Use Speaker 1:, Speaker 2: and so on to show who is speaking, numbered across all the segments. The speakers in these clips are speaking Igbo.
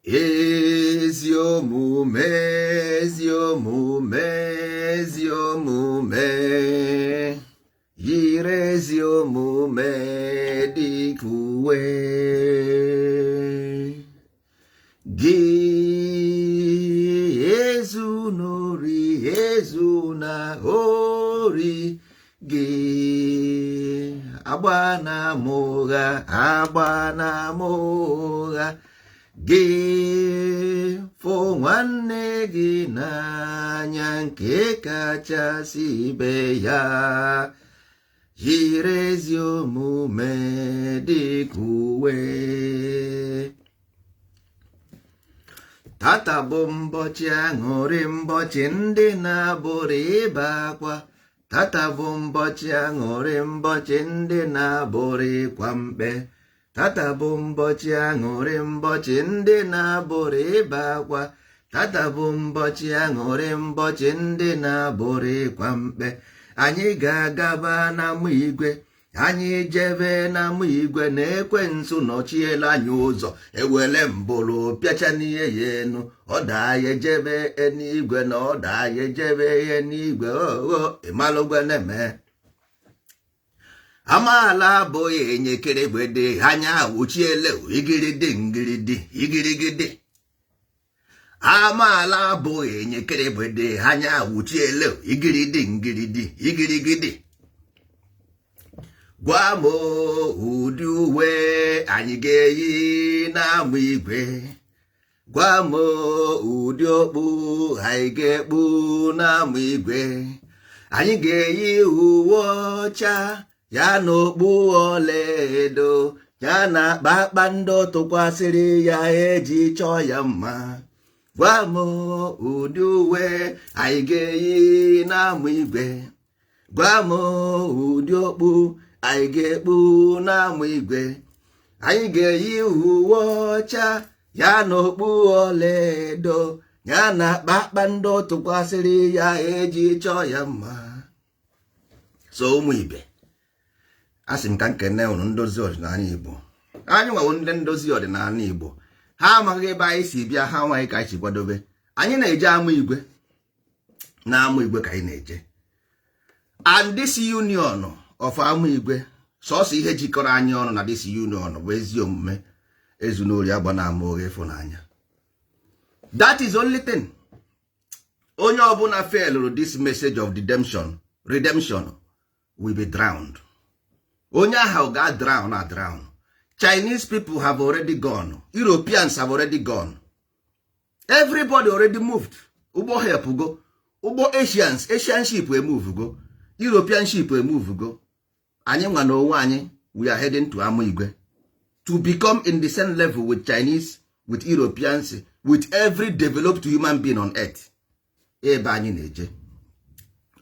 Speaker 1: Ezi omume, ezi omume, ezi omume, yiri ezi omume dịka uwe gị. Ezuna ori, ezuna ori gị. Agbana ama ụgha, agbana ama ụgha gị. Fụ nwanne gị n'anya nke kachasị ibe ya. Yiri ezi omume dịka uwe. Tata bụ mbọchị aṅụrị, mbọchị ndị na-abụrụ ịba akwa. Tata bụ mbọchị aṅụrị, mbọchị ndị na-abụrụ ịkwa mkpe. Tata bụ mbọchị aṅụrị, mbọchị ndị na-abụrụ ịba akwa. Tata bụ mbọchị aṅụrị, mbọchị ndị na-abụrụ ịkwa mkpe. Anyị ga-agaba n'ama igwe, anyị jebe n'ama igwe na ekwensu nọchiela anyị ụzọ. Ewele mbụrụ pịacha n'ihe ya enu, ọ daa ya ejebe eluigwe, na ọ daa ya ejebe eluigwe. Ogho ịmalụgweneme amaala abụghị enyekeregbede anya awụchiele igiridi ngiridi igirigidi. Amaala abụghị enyekeregbede anya awụchiele igiridi ngiridi igirigidi. Gwa m ụdị uwe anyị ga-eyi n'ama igwe. Gwa m ụdị okpu anyị ga-ekpu n'ama igwe. Anyị ga-eyi uwe ọcha ya na okpu ọlaedo ya na kpakpando tụkwasịrị ya eji chọọ ya mma. Gwa m ụdị uwe anyị ga-eyi n'ama igwe. Gwa m ụdị okpu anyị ga-ekpu n'ama igwe. Anyị ga-eyi uwe ọcha ya na okpu ọlaedo ya na kpakpando tụkwasịrị ya eji chọọ ya mma. So ụmụ ibe, a sị m ka nkene ụnụ ndozi ọdịnala Igbo. Anyị nwawo ndị ndozi ọdịnala Igbo. Ha amaghị ebe anyị si bịa, ha amaghị ka anyị si kwadobe. Anyị na-eje ama igwe, na ama igwe ka anyị na-eje. And this union of ama igwe, sọsọ ihe jikọrọ anyị ọnụ na this union bụ ezi omume, ezuna ori, agba na ama ụgha, ịfụnanya. That is only thing. Onye ọbụla failed this message of redemption will be drowned. Onye ahụ ga drown na drown. Chinese people have already gone, Europeans have already gone, everybody already moved. Ụgbọ help go, ụgbọ Asians, Asian ship emove go, European ship emove go. Anyị nwa na onwe anyị, we are heading to ama igwe to become in the same level with Chinese, with Europeans, with every developed human being on earth. Ebe anyị na-eje.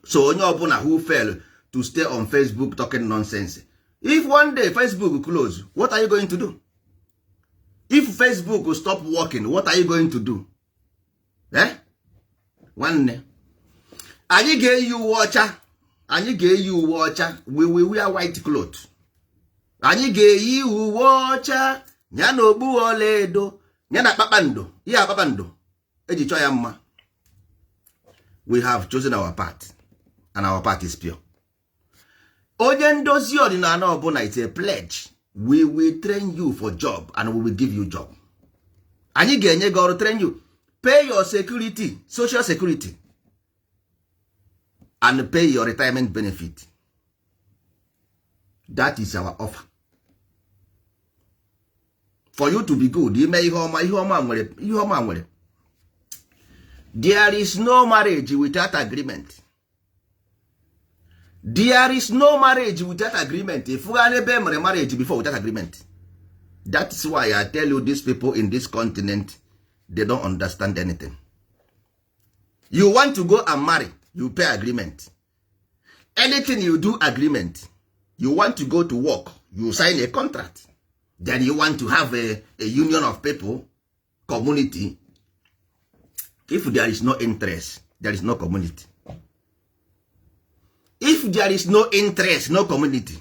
Speaker 1: So onye ọbụla who fail to stay on Facebook talking nonsense, if one day Facebook close, what are you going to do? If Facebook stop working, what are you going to do? Eh? Nwanne, anyị ga-eyi uwe ọcha, anyị ga-eyi uwe ọcha. We will wear white cloth. Anyị ga-eyi uwe ọcha ya na okpu ọlaedo ya na kpakpando, ihe a kpakpando eji chọọ ya mma. We have chosen our path and our path is pure. Onye ndozi ọdịnala ọbụla, it's a pledge. We will train you for job and we will give you job. Anyị ga-enye gị ọrụ, train you, pay your security, social security, and pay your retirement benefit. That is our offer for you to be good. Ime ihe ọma, ihe ọma nwere, ihe ọma nwere. There is no marriage without agreement. There is no marriage without agreement. Ịfụgha ebe e mere marriage before without agreement? That is why I tell you, these people in this continent, they don't understand anything. You want to go and marry, you pay agreement. Anything you do, agreement. You want to go to work, you sign a contract. Then you want to have a union of people, community. If there is no interest, there is no community. If there is no interest, no community.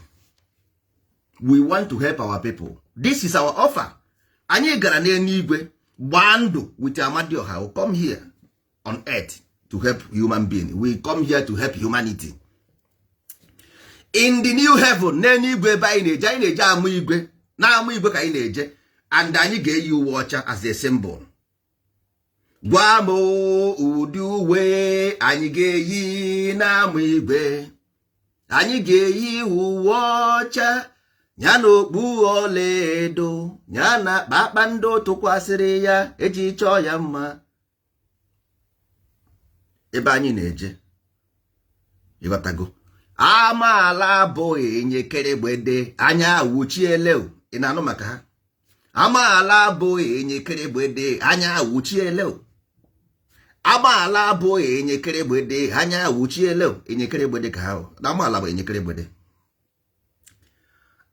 Speaker 1: We want to help our people. This is our offer. Anyị gara n'eluigwe. Gbaa ndụ with Amadioha. We come here on earth to help human being. We come here to help humanity in the new heaven, n'eluigwe ebe anyị na-eje. Anyị na-eje ama igwe na ama igwe ka anyị na-eje, and anyị ga-eyi uwe ọcha as a symbol. Gwa m ụdị uwe anyị ga-eyi n'ama igwe. Anyị ga-eyi uwe ọcha ya na okpu ọlaedo ya na kpakpando tụkwasịrị ya eji chọọ ya mma. Ebe anyị na-eje, ịghọtago? Amaala abụghị enyekeregbede anya awụchiele. Ị na-anụ maka ha? Amaala abụghị enyekeregbede anya awụchiele. Amaala abụghị enyekeregbede anya awụchiele. Enyekeregbede ka ha na amaala bụ enyekeregbede.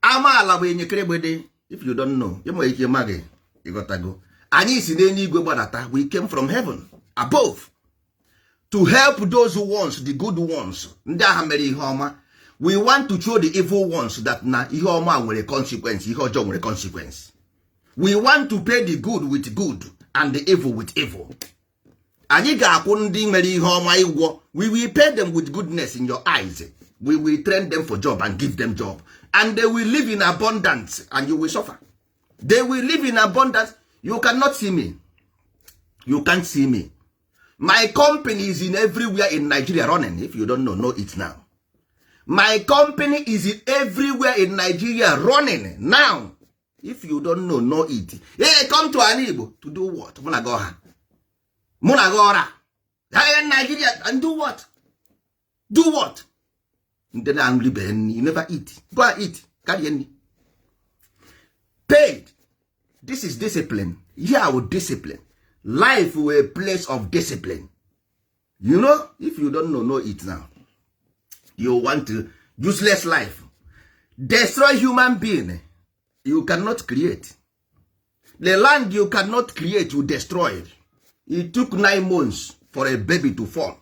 Speaker 1: Amaala bụ enyekeregbede. If you don't know, ị nwere ike ịma gị. Ịghọtago? Anyị si n'eluigwe gbadata. We came from heaven above to help those ones, the good ones, ndị agha mere ihe ọma. We want to show the evil ones that na ihe ọma nwere consequence, ihe ọjọọ nwere consequence. We want to pay the good with good and the evil with evil. Anyị ga-akwụ ndị mere ihe ọma ịgwọ. We will pay them with goodness in your eyes. We will train them for job and give them job, and they will live in abundance, and you will suffer. They will live in abundance. You cannot see me. You can't see me. My company is in everywhere in Nigeria running. If you don't know, know it now. My company is in everywhere in Nigeria running now. If you don't know, know it. Hey, come to an Igbo to do what? Mụ na gị ọha, mụ na gị ọra. Hey, Nigeria, and do what? Do what? Ndị na-anribeghị nri. You never eat. Go and eat. Carry nri paid. This is discipline here, with discipline life, were a place of discipline. You know, if you don't know, know it now. You want to useless life, destroy human being. You cannot create the land. You cannot create. You destroy. It took 9 months for a baby to form.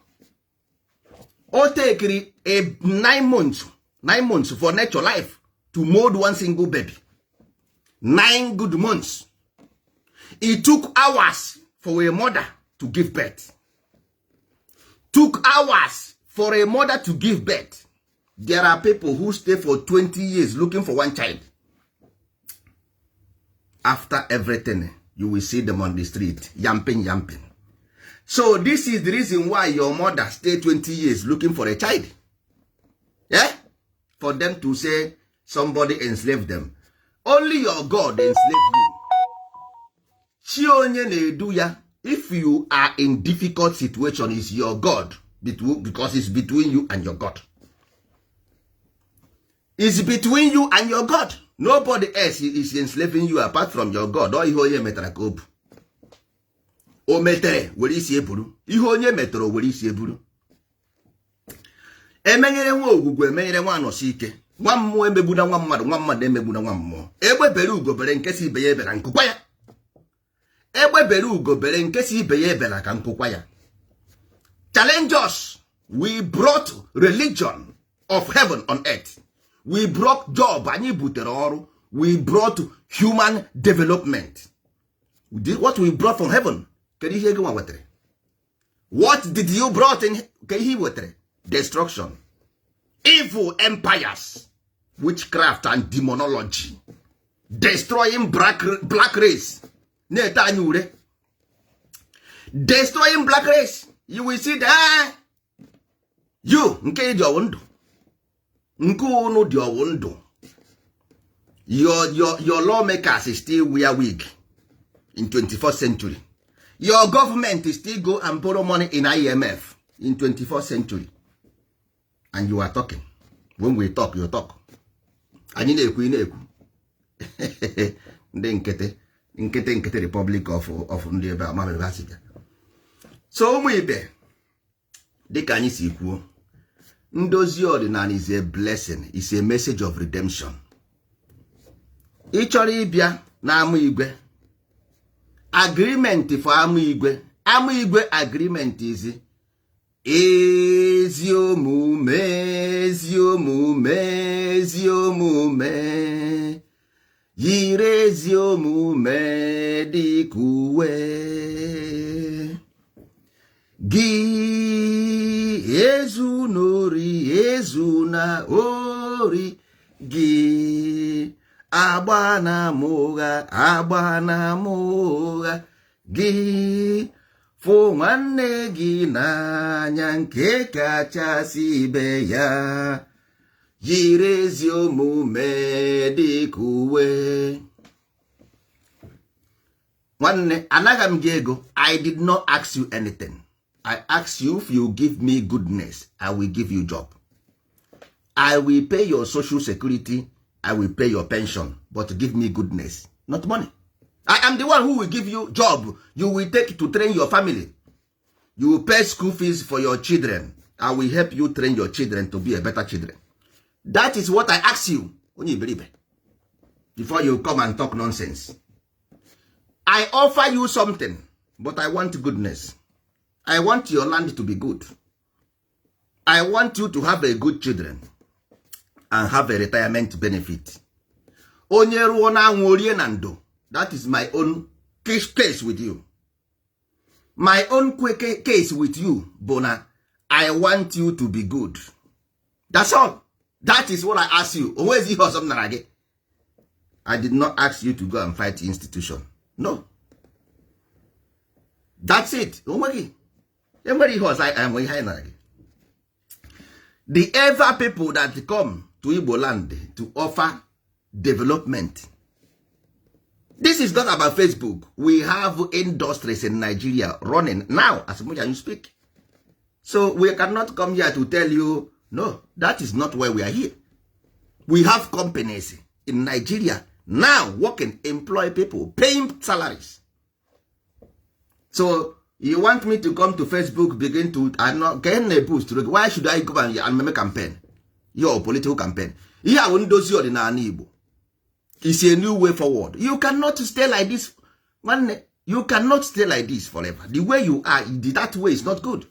Speaker 1: O tekiri a 9 months, 9 months for nature life to mold one single baby. 9 good months. It took hours for a mother to give birth. Took hours for a mother to give birth. There are people who stay for 20 years looking for one child. After everything, you will see them on the street yamping, yamping. So this is the reason why your mother stay 20 years looking for a child, yeah? For them to say somebody enslaved them. Only your God enslave you. Chi onye na-edu ya. If you are in difficult situation, is your God, because it's between you and your God. Is between you and your God. Nobody else is enslaving you apart from your God. Ọ ihe onye metara ka o bu. O metere were isi eburu. Ihe onye metara, o were isi eburu. Emenyere nwa ogwugwu, emenyere nwa anọsi ike. Nwa mmụọ emegbuna nwa mmadụ, nwa mmadụ emegbuna nwa mmụọ. Egbe bere, ugo bere, nke si ibe ya ebela, nkụkwa ya. Egbe bere, ugo bere, nke si ibe ya ebela, ka nkụkwa ya. Challenge us. We brought religion of heaven on earth. We brought job. Anyị butere ọrụ. We brought human development. We did what we brought from heaven. Kedu ihe gị nwa wetara? What did you brought in? Ke ihe ị wetara? Destruction, evil empires, witchcraft and demonology, destroying black race. Na-ete anyị ure, destroying black race. You will see that you nke dị ọwụ ndụ, nke unu dị ọwụ ndụ. Your lawmakers still wear wig in 21st century. Your government still go and borrow money in IMF in 21st century, and you are talking. When we talk, you talk. Anyị na-ekwu, ị na-ekwu. Ndị nkịtị, nkịtị, nkịtị. Republic of ndị ebe a ma ebe ha si bịa. So ụmụ ibe, dịka anyị si kwuo, ndozi ọdịnala is a blessing, is a message of redemption. Ị chọrọ ịbịa n'ama igwe, agreement for ama igwe, ama igwe agreement is ezi omume, ezi omume, ezi omume. Yiri ezi omume dịka uwe gị. Ezu n'ori, ezu na ori gị. Agba na ama ụgha, agba na ama ụgha gị. Fụ nwanne gị n'anya nke kachasị ibe ya. Yiri ezi omume dịka uwe. Nwanne, anaghị m gị ego. I did not ask you anything. I ask you, if you give me goodness, I will give you job. I will pay your social security, I will pay your pension, but give me goodness, not money. I am the one who will give you job you will take to train your family. You will pay school fees for your children. I will help you train your children to be a better children. That is what I ask you, onye iberibe. Before you come and talk nonsense, I offer you something, but I want goodness. I want your land to be good. I want you to have a good children and have a retirement benefit. Onye rụọ na anwụ orie na ndo. That is my own case with you. My own case with you bụ na I want you to be good. That's all. That is what I ask you. Onwezi ihe ọzọ m nara gị. I did not ask you to go and fight institution. No, that's it. Onweghị enwere ihe ọzọ enwe ihe anyị nara gị. The ever people that come to Igbo land to offer development, this is not about Facebook. We have industries in Nigeria running now as much as you speak. So we cannot come here to tell you no. That is not why we are here. We have companies in Nigeria now working, employ people, paying salaries. So you want me to come to Facebook, begin to, I'm not getting a boost. Why should I go and make campaign, your political campaign? Ihe a bụ ndozi ọdịnala Igbo. Is a new way forward. You cannot stay like this. Nwanne, you cannot stay like this forever. The way you are, that way is not good.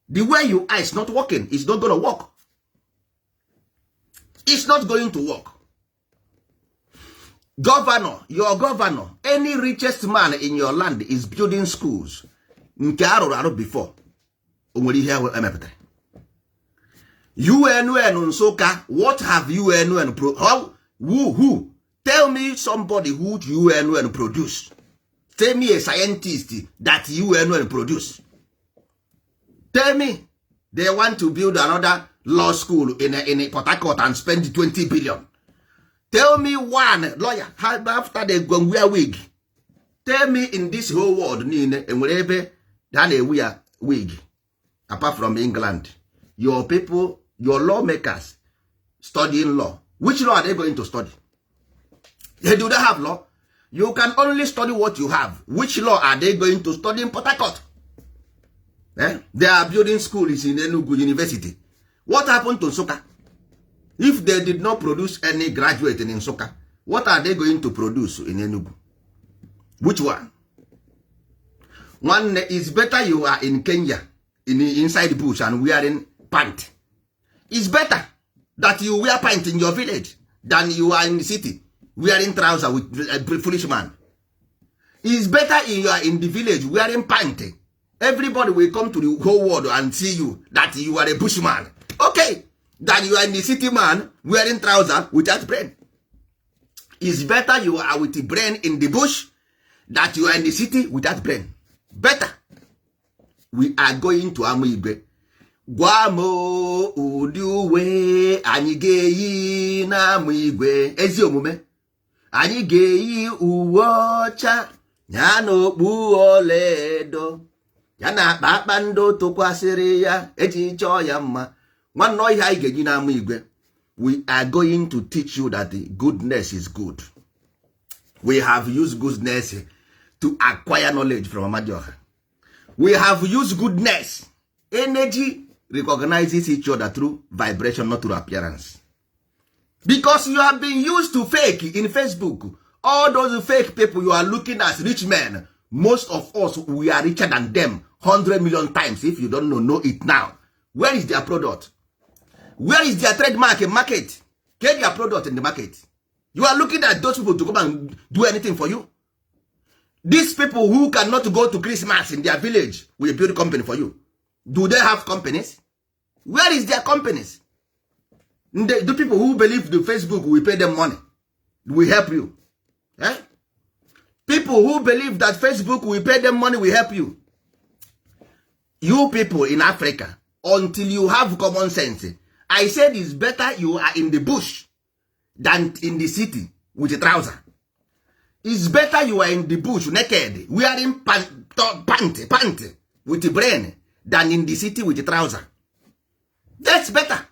Speaker 1: The way you are is not working. It's not gonna work. It's not going to work. Governor, your governor, any richest man in your land is building schools nke arụrụ arụ before. O nwere ihe emepụtara UNN Nsụka? What have UNN pro how, who tell me somebody who UNN produce. Tell me a scientist that UNN produce. Tell me. They want to build another law school in Port Harcourt and spend 20 billion. Tell me one lawyer after they go wear wig. Tell me, in this whole world niile, enwere ebe ha na-ewu ya wig apart from England? Your people, your lawmakers studying law, which law are they going to study? They do not have law. You can only study what you have. Which law are they going to study in Port Harcourt? Eh? They are building schools in Enugu University. What happened to Nsukka? If they did not produce any graduate in Nsukka, what are they going to produce in Enugu? Which one? Nwanne, is better you are in Kenya in inside bush and wearing pant. It's better that you wear pant in your village than you are in the city wearing trouser with a foolish man. It's better in you are in the village wearing pant. Everybody will come to the whole world and see you that you are a bushman, okay, than you are in the city man wearing trouser without brain. It's better you are with the brain in the bush that you are in the city without brain. Better. We are going to ama igwe. Gwa m ụdị uwe anyị ga-eyi n'ama igwe. Ezi omume anyị ga-eyi, uwe ọcha ya na okpu ọlaedo ya na akpa kpakpando tụkwasịrị ya eji chọọ ya mma. Nwanne, ọhịa anyị ga-eji n'ama igwe. We are going to teach you that the goodness is good. We have used goodness to acquire knowledge from Amadioha. We have used goodness. Energy recognizes each other through vibration, not through appearance, because you have been used to fake in Facebook. All those fake people you are looking as rich men, most of us, we are richer than them 100 million times. If you don't know, know it now. Where is their product? Where is their trademark in market? Get their product in the market. You are looking at those people to come and do anything for you. These people who cannot go to Christmas in their village will build company for you. Do they have companies? Where is their companies? The people who believe the Facebook will pay them money, will help you, eh? People who believe that Facebook will pay them money will help you. You people in Africa, until you have common sense, I said it's better you are in the bush than in the city with a trouser. It's better you are in the bush naked, wearing pant with the brain, than in the city with a trouser. That's better.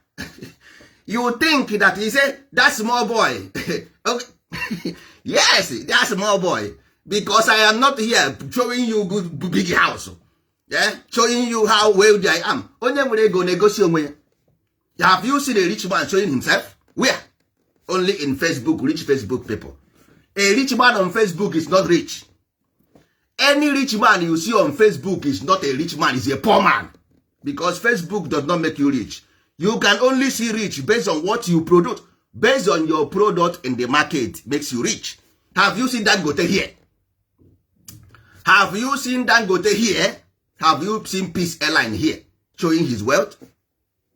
Speaker 1: You think that he say that small boy. Okay. Yes, that small boy, because I am not here showing you good big house, yeah? Showing you how wealthy I am. Onye nwere ego na-egosi onwe ya. Have you seen a rich man showing himself? Where? Only in Facebook. Rich Facebook people. A rich man on Facebook is not rich. Any rich man you see on Facebook is not a rich man, is a poor man, because Facebook does not make you rich. You can only see rich based on what you produce, based on your product in the market makes you rich. Have you seen Dangote here? Have you seen Dangote here? Have you seen Peace Airline here showing his wealth?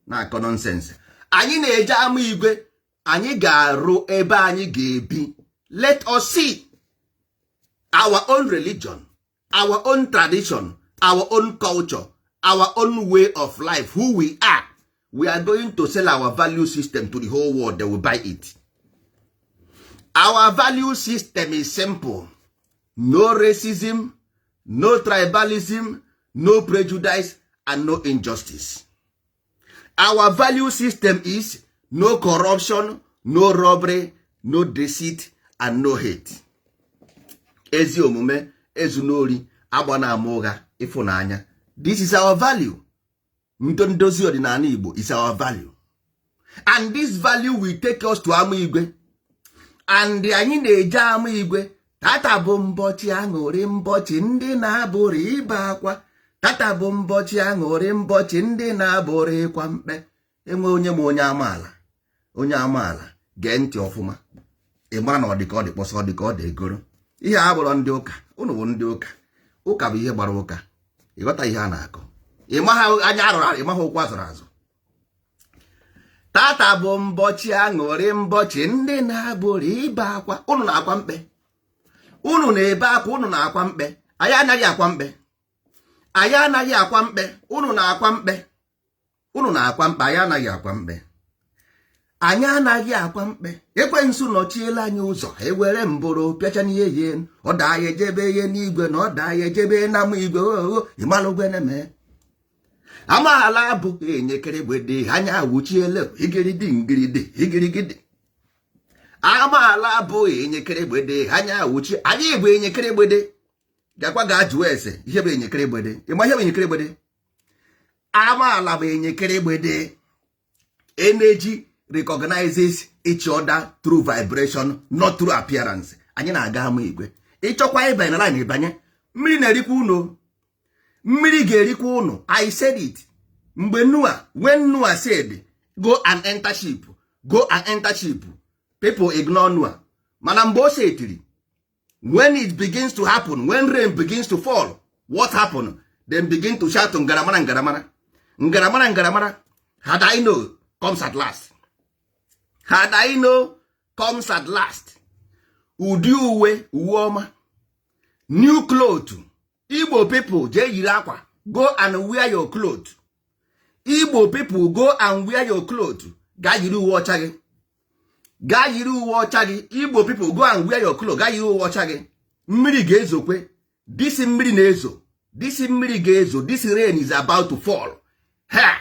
Speaker 1: Na-akọ nonsense. Anyị na-eje ama igwe. Anyị ga-arụ ebe anyị ga-ebi. Let us see our own religion, our own tradition, our own culture, our own way of life, who we are. We are going to sell our value system to the whole world. They will buy it. Our value system is simple: no racism, no tribalism, no prejudice and no injustice. Our value system is no corruption, no robbery, no deceit and no hate. Ezi omume, ezunori, agba na ama ụgha, ịfụnanya. This is our value. Ndozi ọdịnala Igbo is our value, and this value will take us to ama igwe. And anyị na-eje ama igwe. Tata bụ mbọchị aṅụrị, mbọchị ndị na-abụrụ ibe akwa. Tata bụ mbọchị aṅụrị, mbọchị ndị na-abụrụ ịkwa mkpe. Enwe onye ma onye amaala, onye amaala gee ntị ọfụma. Ị mara na ọ dị ka ọ dị kpọsọ, ọ dị ka ọ dị egoro. Ihe a bụrụ ndị ụka, ụnụ bụ ndị ụka. Ụka bụ ihe gbara ụka. Ịghọta ihe a na-akọ? Ị maha anya arụrụ arụ, ị maha ụkwụ azụrụ azụ. Tata bụ mbọchị aṅụrị, mbọchị ndị na-abụrụ ibe akwa. Ụnụ na-akwa mkpe, ụnụ na-ebe akwa, ụnụ na-akwa mkpe. Anyị anaghị akwa mkpe. Anyị anaghị akwa mkpe. Ụnụ na-akwa mkpe, ụnụ na-akwa mkpe. Anyị anaghị akwa mkpe. Anyị anaghị akwa mkpe. Ekwensu nọchiela anyị ụzọ, ewere mbụrụ pịacha n'ihe ye. Ọ daa ya ejebe ihe n'igwe na ọ daa ya ejebe na ama igwe. Oo, ịmalụgweneme amaala bụ enyekere gbede anya awuchiele igiridi ngiridi igirigidi. Amaala bụ enyekere gbede anya awuchi. Anyị bụ enyekere gbede. Gakwa gaa jụọ ese ihe bụ enyekere gbede. Ịma ihe bụ enyekere gbede? Amaala bụ enyekere gbede. Energy recognizes each other through vibration, not through appearance. Anyị na-aga ama igwe. Ịchọkwa ịbanye na line, ịbanye. Mmiri na-erikwa unu, mmiri ga-erikwa unu. I said it mgbe Noah, when Noah said, "Go and enter ship, go and enter ship," people ignore Noah. Mana mgbe o setiri, when it begins to happen, when rain begins to fall, what happen? Then begin to shout, "Ngaramara, ngaramara, ngaramara, ngaramara." Had I know comes at last. Had I know comes at last. Ụdị uwe, uwe ọma, new cloth. Igbo people, jee yiri akwa. Go and wear your cloth. Igbo people, go and wear your cloth. Gaa yiri uwe ọcha gị. Gaa yiri uwe ọcha gị. Igbo people, go and wear your cloth. Gaa yiri uwe ọcha gị. Mmiri ga-ezokwe. This mmiri na-ezo, this mmiri ga-ezo. This rain is about to fall. Ha,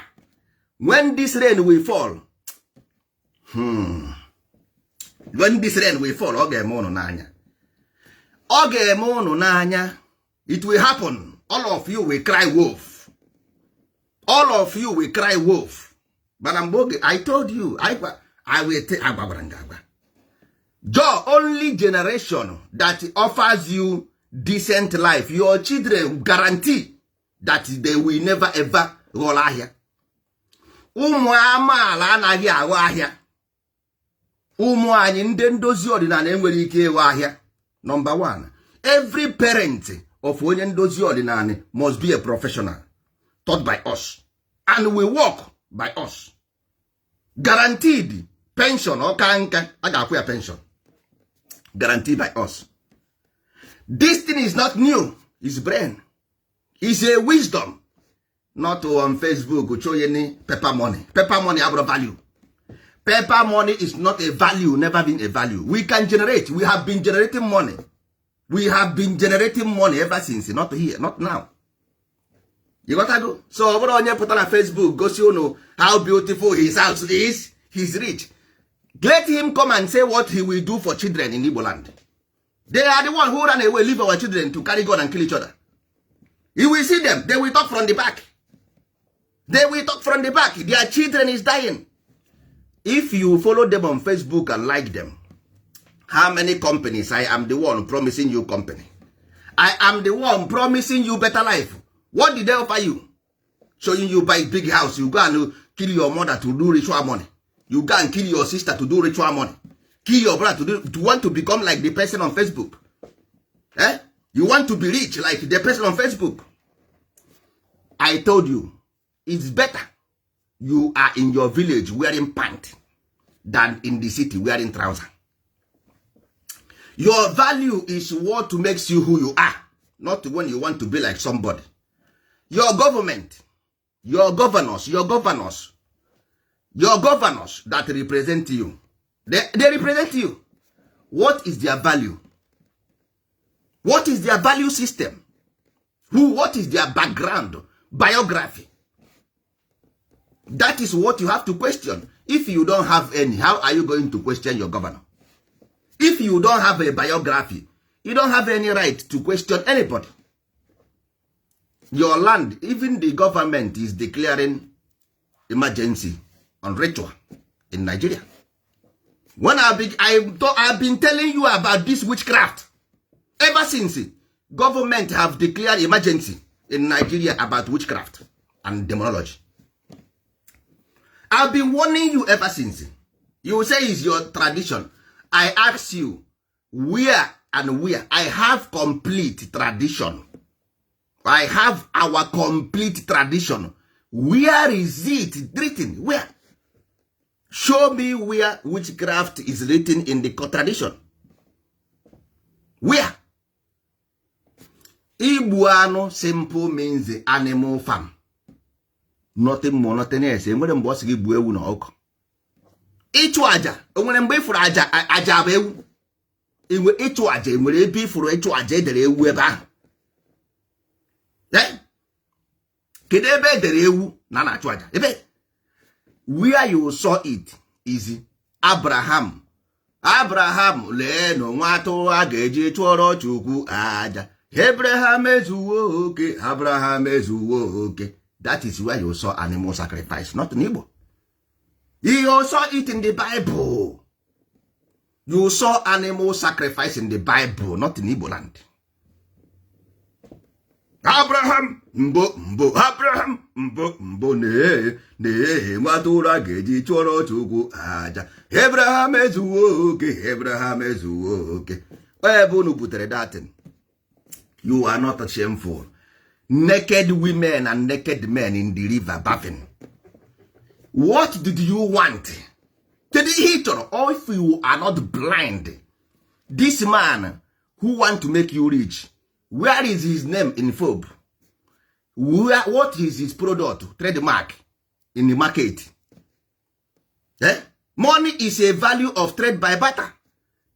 Speaker 1: when this rain will fall, When this rain will fall, ọ ga-eme ụnụ n'anya, ọ ga-eme ụnụ n'anya. It will happen. All of you will cry wolf. All of you will cry wolf. Mana mgbe oge, I told you, I will agwagwara nga agwa. Joe, only generation that offers you decent life, your children, guarantee that they will never ever ghọrọ ahịa. Ụmụ amaala anaghị aghọ ahịa. Ụmụ anyị ndị ndozi ọdịnala enwere ike ịghọ ahịa. Number one, every parent of onye ndozi ọdịnala must be a professional taught by us, and we work by us, guaranteed pension. Ọka nka, a ga-akwụ ya pension guaranteed by us. This thing is not new. Is brain, is a wisdom, not on Facebook showing paper money. Paper money abụrụ value. Paper money is not a value, never been a value. We can generate. We have been generating money. We have been generating money ever since, not here, not now. You got to go. So ọ bụrụ onye pụtara na Facebook gosi unu how beautiful his house is, he's rich, let him come and say what he will do for children in Igbo land. They are the one who ran away, leave our children to carry gun and kill each other. You will see them. They will talk from the back. They will talk from the back. Their children is dying. If you follow them on Facebook and like them, how many companies? I am the one promising you company. I am the one promising you better life. What did they offer you? Showing you buy big house. You go and kill your mother to do ritual money. You go and kill your sister to do ritual money. Kill your brother to do, to want to become like the person on Facebook, eh? You want to be rich like the person on Facebook. I told you, it's better you are in your village wearing pant than in the city wearing trouser. Your value is what makes you who you are, not when you want to be like somebody. Your government, your governors, your governors, your governors that represent you, they represent you. What is their value? What is their value system? Who What is their background, biography? That is what you have to question. If you don't have any, how are you going to question your governor? If you don't have a biography, you don't have any right to question anybody. Your land, even the government is declaring emergency on ritual in Nigeria. When I've been telling you about this witchcraft ever since. Government have declared emergency in Nigeria about witchcraft and demonology. I've been warning you ever since. You say it's your tradition. I ask you where and where. I have complete tradition. I have our complete tradition. Where is it written? Where? Show me where witchcraft is written in the tradition. Where? Igbu anụ simple means animal farm, nothing more, nothing else. Enwere mgbe ọ sị gị gbuo ewu na ọkụ ịchụ aja? Enwere mgbe ịfụrụ aja, aja bụ ewu? Enwe ịchụ aja, enwere ebe ịfụrụ ịchụ aja edere ewu ebe ahụ? Eh? Kedu ebe edere ewu na na-achụ aja? Ebe where you saw it is Abraham. Abraham, leenụ nwa atụrụ a ga-eji chụọrọ Chukwu aja. Abraham ezuwo oke. Abraham ezuwo oke. That is where you saw animal sacrifice, not in Igbo. You saw it in the Bible. You saw animal sacrifice in the Bible, not in Igbo land. Abraham mbụ mbụ, Abraham mbụ mbụ, na-ee na-ee nwa atụrụ a ga-eji chụọrọ Chukwu aja. Abraham ezuwo oke. Abraham ezuwo oke. Ebe unu butere datin, you are not shameful? Naked women and naked men in the river bathing. What did you want? Kedu ihe ị chọrọ? Or if you are not blind, this man who want to make you rich, where is his name in Forbes? Where, what is his product trademark in the market? Eh? Money is a value of trade by barter.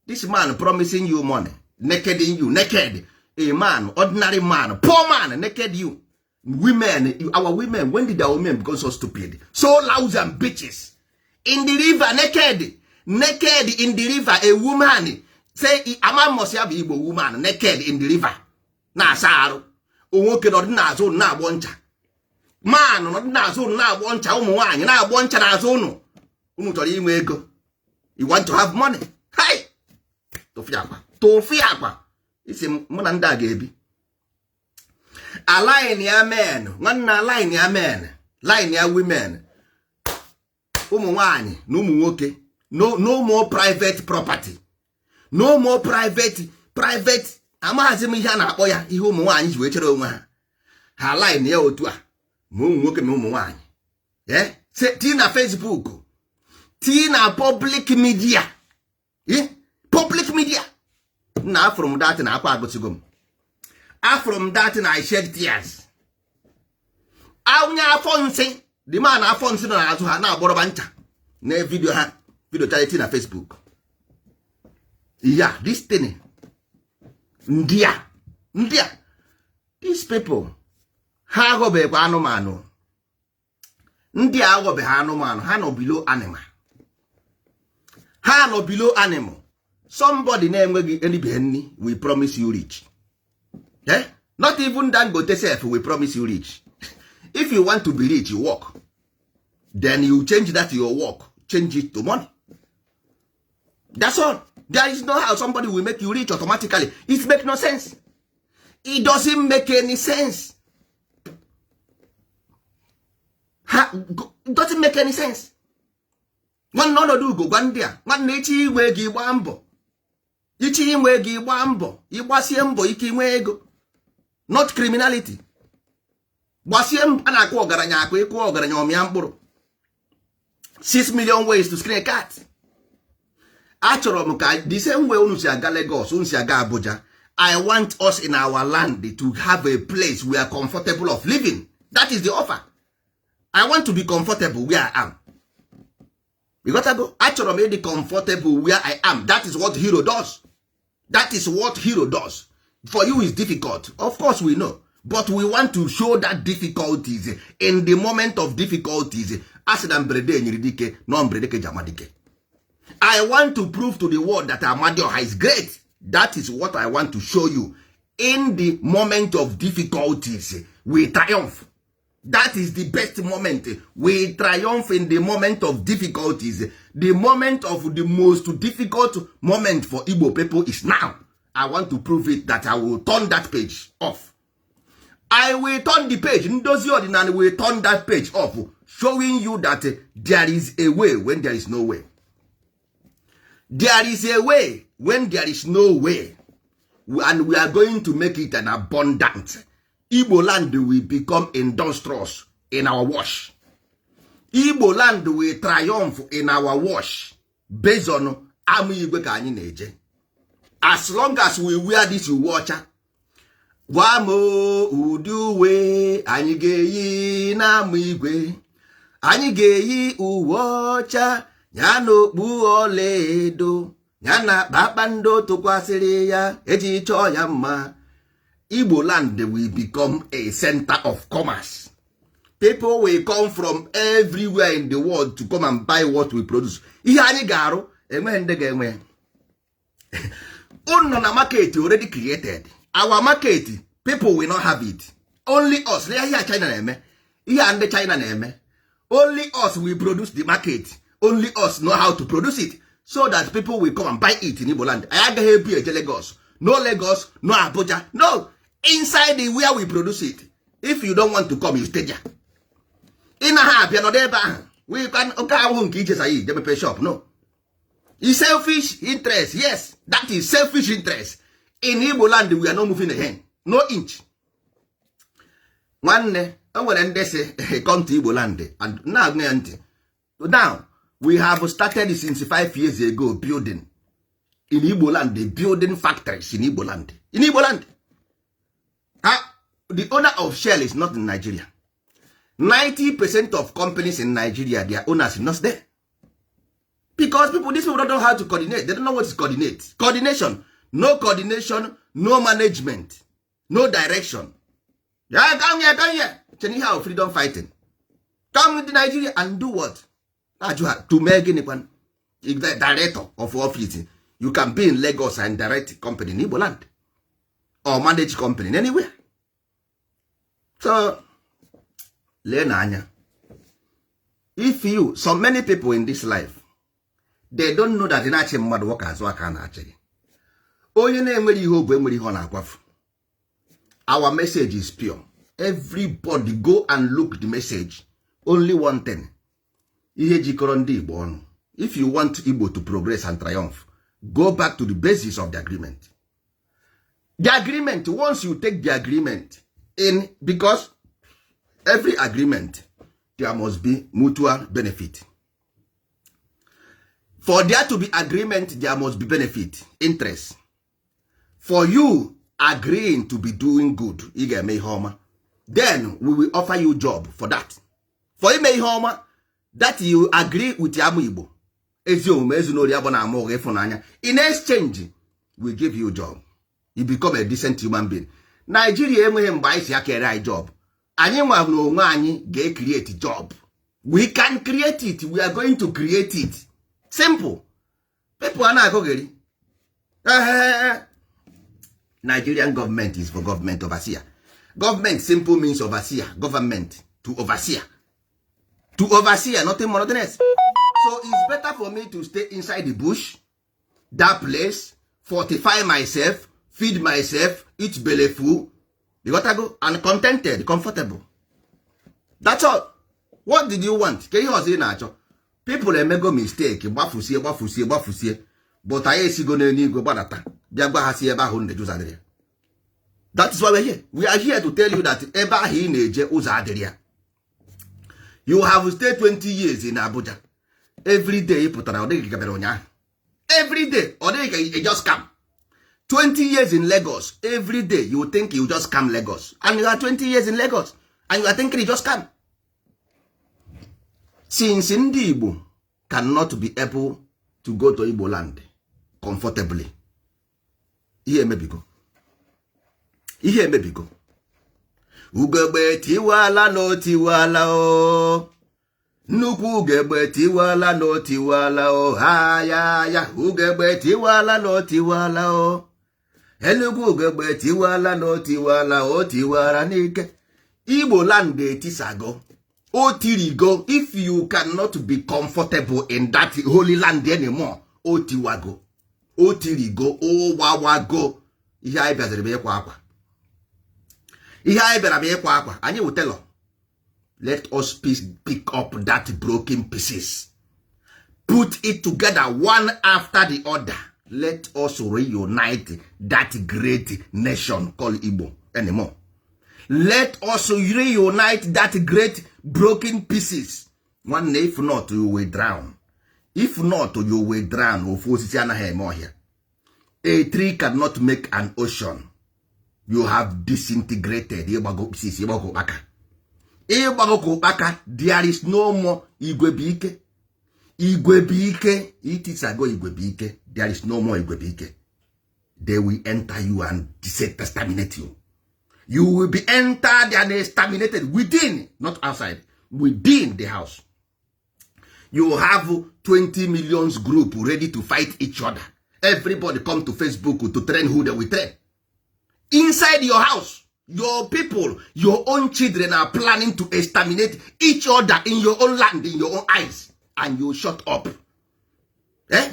Speaker 1: This man promising you money, naked in you, naked a man, ordinary man, poor man, naked you, women, our women. When did our women become so stupid, so lousy and bitches? In the river, naked, naked in the river. A woman say, ama must ya bụ Igbo woman naked in the river na-asa arụ. Nwoke nọdụ n'azụ ụnụ na-agbọ ncha. Man nọdụ n'azụ ụnụ na-agbọ ncha. Ụmụ nwaanyị na-agbọ ncha n'azụ ụnụ. Unu chọrọ inwe ego. You want to have money. Hi, tụfịa akwa, tụfịa akwa. Isi mụ na ndị a ga-ebi. Align ya men, nwanne, align ya men, line ya women, ụmụ nwaanyị na ụmụ nwoke. No, no more private property, no more private. Amaghazi m ihe a na-akpọ ya, ihe ụmụ nwaanyị ji wee chere onwe ha. Ha line ya otu a, ma ụmụ nwoke ma ụmụ nwaanyị. Tii na Facebook, tii na public media. Public media na afụrụ m that na akwa agụsigo m. Afụrụ m that na I shed tears. Onye afọ nsị, the man afọ nsị nọ n'azụ ha na-agbọrọba ncha na video ha video charity na Facebook ya. This thing, ndị a, ndị a, these people, ha aghọbeghịkwa anụmanụ. Ndị a aghọbeghị anụmanụ. Ha nọ below animal, ha nọ below animal. Somebody na-enweghị eribeghị nri we promise you rich, eh? Not even Dangote sef we promise you rich. If you want to be rich, you work, then you change that your work, change it to money. That's all. There is no how somebody will make you rich automatically. It make no sense. It doesn't make any sense. Ha, it doesn't make any sense. Nwanne, ọnọdụ ugo gwa ndị a, nwanne, ichi inwe ego, ịgba mbọ. Ichi inwe ego, ịgba mbọ. Ịgbasie mbọ ike, inwe ego, not criminality. Gbasie mbọ. A na-akụ ọgaranya akụ. Ịkụ ọgaranya, ọmịa mkpụrụ. 6 million ways to skin a cat. Achọrọ m ka the same way unu si aga Lagos, unu si aga Abuja, I want us in our land to have a place we are comfortable of living. That is the offer. I want to be comfortable where I am. You got to go. Achọrọ m ịdị comfortable where I am. That is what hero does. That is what hero does. For you is difficult, of course we know, but we want to show that difficulties, in the moment of difficulties, a sị na mberede nyere dike nọ, mberede ka eji ama dike. I want to prove to the world that Amadioha is great. That is what I want to show you. In the moment of difficulties, we triumph. That is the best moment. We triumph in the moment of difficulties. The moment of the most difficult moment for Igbo people is now. I want to prove it that I will turn that page off. I will turn the page. Ndozi Ọdịnala will turn that page off, showing you that there is a way when there is no way. There is a way when there is no way, and we are going to make it an abundant. Igbo land will become industrious in our wash. Igbo land will triumph in our wash based on ama igwe ka anyị na-eje. As long as we wear this uwe ọcha, gwa m ụdị uwe anyị ga-eyi n'ama igwe. Anyị ga-eyi uwe ọcha ya na okpu ọlaedo ya na kpakpando tụkwasịrị ya eji chọọ ya mma. Igbo land will become a center of commerce. People will come from everywhere in the world to come and buy what we produce. Ihe anyị ga-arụ, enweghị ndị ga-enwe ya. Unu nọ na market already created. Our market, people will not have it, only us. Ihe a China na-eme, ihe a ndị China na-eme, only us will produce the market. Only us know how to produce it so that people will come and buy it in Igbo land. Anyị agaghị ebu eje Lagos. No Lagos, no Abuja, no. Inside the where we produce it. If you don't want to come, you stay there. Ị na ha abịa nọdụ ebe ahụ. We can oke ahụhụ nke ije sayi je mepe shop. No. Is selfish interest. Yes, that is selfish interest. In Igbo land, we are not moving ahead, no inch. Nwanne, o nwere ndị si come to Igbo land and na-agụ ya ntị. Now we have started since 5 years ago building in Igbo land, the building factories in Igbo land. In Igbo land, ha, the owner of Shell is not in Nigeria. 90% of companies in Nigeria, their owners is not there, because people, these people don't know how to coordinate. They don't know what is coordinate. Coordination, no coordination, no management, no direction. Ya come here, come here. Chere, ihe ahụ freedom fighting, come to Nigeria and do what? Ajụ ha to mee gịnị kwan? Director of office, you can be in Lagos and direct company in Igbo land or manage company in anywhere. So lee na anya, if you, so many people in this life, they don't know that na-achị mmadụ nwoke azụ aka na-achị gị. Onye na-enwere ihe obu enwere ihe ọ na-akwafu. Our message is pure. Everybody go and look the message. Only one thing, ihe jikọrọ ndị Igbo ọnụ, If you want Igbo to progress and triumph, go back to the basis of the agreement. The agreement, once you take the agreement in, because every agreement, there must be mutual benefit. For there to be agreement, there must be benefit, interest. For you agreeing to be doing good, ị ga-eme ihe ọma, then we will offer you job for that, for ime ihe ọma that you agree with. Ama Igbo, ezi omume, ezinori, agbọ na ama ụgha, ịfụnanya. In exchange, we give you job, you become a decent human being. Nigeria enweghị mgbe anyị si aka ere anyị job. Anyị nwa na onwe anyị ga-create job. We can create it. We are going to create it. Simple. People a na-akọgheri. Nigerian government is for government overseer. Government simple means overseer. Government to overseer, to overseer, nothing more, nothing else. So it's better for me to stay inside the bush, that place, fortify myself, feed myself, eat belleful, you got to go, and contented, comfortable. That's all. What did you want? Ka ihe ọzọ ị na-achọ? People emego mistake, gbafusie, gbafusie, gbafusie, but anyị esigo n'eluigwe gbadata, bịa gwa ha si ebe ahụ na-eje, ụzọ adịrị ya. That is why we are here. We are here to tell you that ebe ahụ ị na-eje, ụzọ adịrị ya. You have stayed 20 years in Abuja. Every day ị pụtara, ọ dịghị ka bịara ụnyaahụ. Every day, ọ dịghị ka you just come. 20 years in Lagos, every day you think you just come Lagos, and you are 20 years in Lagos and you are thinking you just come. Since ndị Igbo cannot be able to go to Igbo land comfortably, ihe emebigo, ihe emebigo. Ugegbe tiwala na otiwala o, nnukwu ugegbe tiwala na otiwala o. Ha ya ya, ugegbe tiwala na otiwala o, enugwu ugegbe tiwala na otiwala o, tiwara n'ike. Igbo land etisago, o tirigo. If you cannot be comfortable in that holy land anymore, o tiwago, o tirigo, o gbawago. Ihe anyị bịaziri bụ ịkwa akwa. Ihe anyị bịara bụ ịkwa akwa. Anyị wụ tailor. Let us pick up that broken pieces, put it together one after the other. Let us reunite that great nation called Igbo anymore. Let us reunite that great broken pieces. Nwanne, if not, you will drown. If not, you will drown. Ofu osisi anaghị eme ọhịa. A tree cannot make an ocean. You have disintegrated. Ịgbago pieces, ịgbago ụkpaka, ịgbago ka ụkpaka. There is no more igwe bụ ike, igwe bụ ike. Itisago igwe bụ ike. There is no more igwe bụ ike. They will enter you and exterminate you. You will be entered and exterminated within, not outside, within the house. You have 20 millions group ready to fight each other. Everybody come to Facebook to train who they will train. Inside your house, your people, your own children are planning to exterminate each other in your own land, in your own eyes, and you shut up, eh?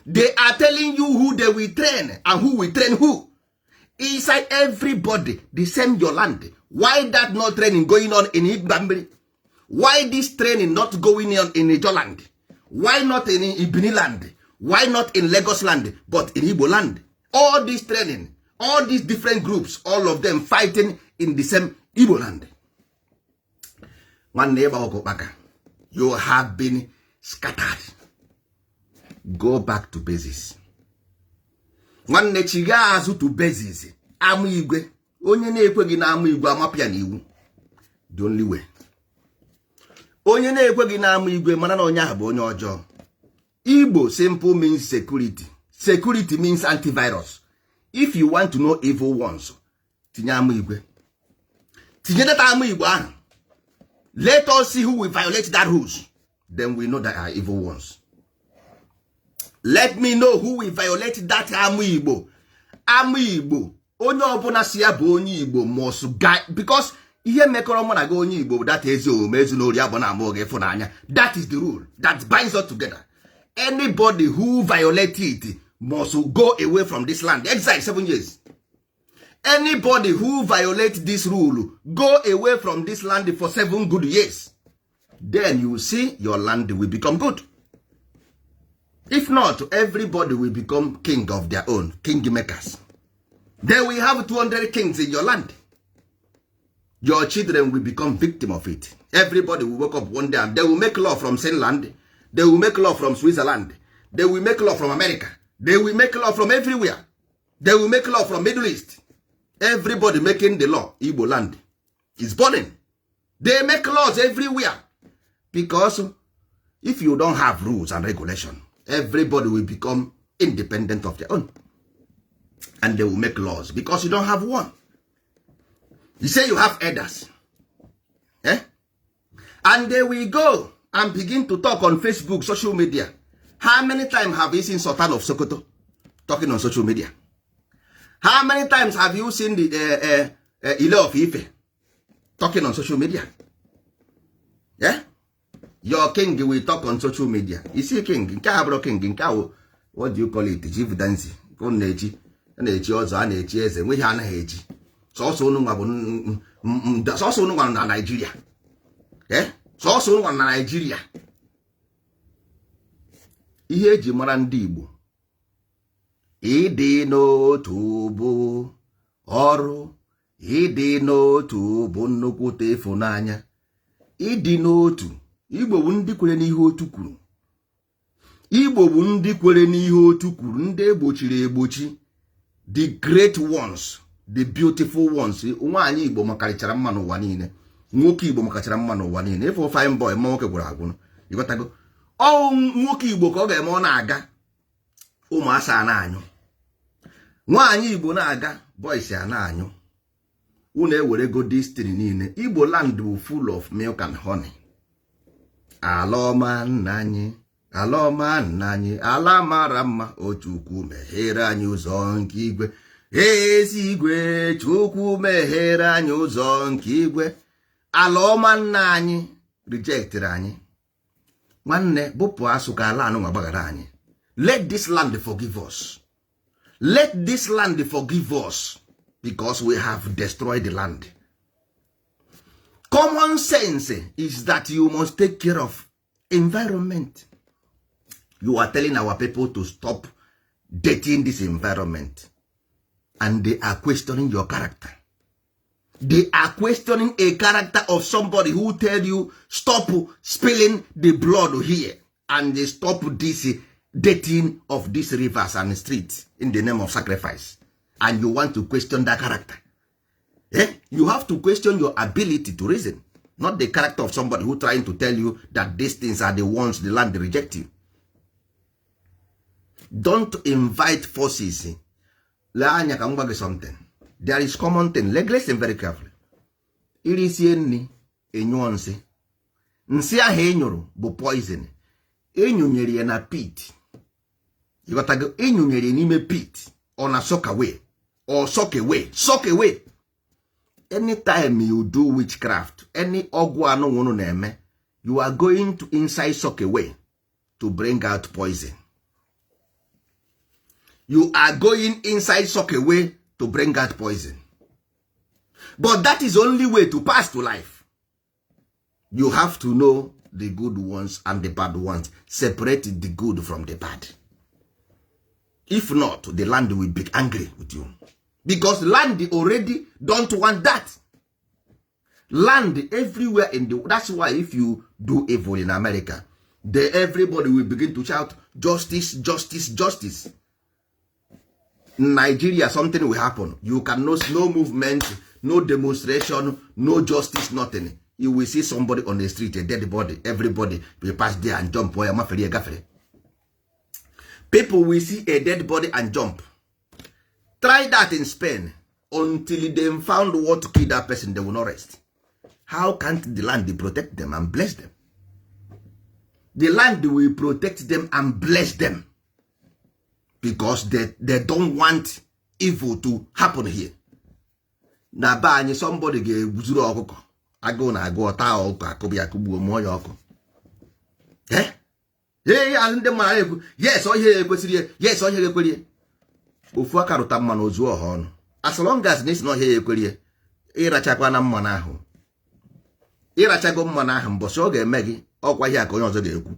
Speaker 1: They are telling you who they will train and who will train who inside. Everybody the same your land. Why that not training going on in Igbambiri? Why this training not going on in Ijo land? Why not in Ibini land? Why not in Lagos land, but in Igbo land? All this training, all these different groups, all of them fighting in the same Igbo land. Nwanne, ịgba ọkụ kpaka. You have been scattered. Go back to basis. Nwanne, chiga azụ to basis. Ama igwe, onye na-ekweghị na ama igwe, amapịa na iwu. The only way, onye na-ekweghị na ama igwe, mara na onye ahụ bụ onye ọjọọ. Igbo simple means security. Security means antivirus. If you want to know evil ones, tinye ama igwe, tinye data ama igbo ahụ. Let us see who will violate that rules, then we know that are evil ones. Let me know who will violate that ama igbo. Ama igbo, onye ọbụla si ya bụ onye Igbo must guide, because ihe mekọrọ mụ na gị onye Igbo bụ that ezi omume, ezinori, abụ na ama oge ịfụnanya. That is the rule that binds us together. Anybody who violate it must go away from this land, exile 7 years. Anybody who violate this rule, go away from this land for 7 good years. Then you see your land will become good. If not, everybody will become king of their own, king makers. They will have 200 kings in your land. Your children will become victim of it. Everybody will wake up one day and they will make law from Finland, they will make law from Switzerland, they will make law from America, they will make law from everywhere, they will make law from Middle East. Everybody making the law. Igbo land is burning. They make laws everywhere, because if you don't have rules and regulation, everybody will become independent of their own, and they will make laws because you don't have one. You say you have elders, eh? And they will go and begin to talk on Facebook, social media. How many times have you seen Sultan of Sokoto talking on social media? How many times have you seen the Ile of Ife talking on social media? Yeah? Your king will talk on social media. You see king nke a bụrụ king nke ahụ, what do you call it, chief dancy ka unu na-echi, a na-echi ọzọ, a na-echi eze, nweghị anaghị echi. Sọsọ unu nwa bụ sọsọ unu nwa na Naịjirịa, eh, sọsọ unu nwa na Naịjirịa. Ihe eji mara ndị Igbo, ịdị n'otu bụ ọrụ, ịdị n'otu bụ nnukwute ịfụnanya, ịdị n'otu. Igbo bụ ndị kwere n'ihe otu kwuru. Igbo bụ ndị kwere n'ihe otu kwuru, ndị egbochiri egbochi, the great ones, the beautiful ones. Nwaanyị Igbo makarịchara mma n'ụwa niile, nwoke Igbo makachara mma n'ụwa niile. Ịfụ fine boy, mma nwoke gwụrụ agwụ, ịghọtago? Ọ nwoke Igbo ka ọ ga-eme, ọ na-aga, ụmụasa a na-anyụ. Nwaanyị Igbo na-aga, boys a na-anyụ. Unu ewerego destiny niile. Igbo land bụ full of milk and honey. Ala ọma nna anyị, ala ọma nna anyị, ala mara mma. O Chukwu, meghere anyị ụzọ nke igwe. Ezi igwe, Chukwu, meghere anyị ụzọ nke igwe. Ala ọma nna anyị rejectịrị anyị. Nwanne, bụpụ asụ ka ala anụnwa gbaghara anyị. Let this land forgive us. Let this land forgive us, because we have destroyed the land. Common sense is that you must take care of environment. You are telling our people to stop dirtying this environment, and they are questioning your character. They are questioning a character of somebody who tell you stop spilling the blood here and they stop this dirtying of these rivers and streets in the name of sacrifice, and you want to question that character, eh? You have to question your ability to reason, not the character of somebody who trying to tell you that these things are the ones the land reject you. Don't invite forces. Lee anya ka m gwa gị something. There is common thing. Listen very carefully. Irisie nri, enyụọ nsị, nsị ahụ ị nyụrụ bụ poison. Ịnyụnyere ya na pit, ịghọtago? Ịnyụnyere ya n'ime pit, ọ na soakaway or soakaway, soakaway. Anytime you do witchcraft, any ọgwụ anụnwụnụ na-eme, you are going to inside soakaway to bring out poison. You are going inside soakaway to bring out poison, but that is only way to pass to life. You have to know the good ones and the bad ones. Separate the good from the bad. If not, the land will be angry with you, because land already don't want that land everywhere in the. That's why if you do evil in America, they, everybody will begin to shout justice, justice, justice. In Nigeria, something will happen, you can no movement, no demonstration, no justice, nothing. You will see somebody on the street, a dead body. Everybody will pass there and jump. Oya, mafere gafere. People will see a dead body and jump. Try that in Spain. Until they found what to kill that person, they will not rest. How can't the land protect them and bless them? The land will protect them and bless them, because they don't want evil to happen here. Na be anyị, somebody ga-egwuzuru ọkụkọ, agụụ na agụ, ọta ọkụkọ, akụbụ ya, akụgbuo, mụọ ya ọkụ. Ee, ndị mmadụ ekwu, yes, ọhịa ya ekwesịrị ya, yes, ọhịa ya ekwere ya. Ofu aka rụta mmanụ ozu ọha ọnụ. As long as na isi na ọhịa ya ekwere ya, ịrachakwa na mmanụ ahụ, ịrachago mmanụ ahụ. Mbọsị ọ ga-eme gị, ọkwa ihe a ka onye ọzọ ga-ekwu.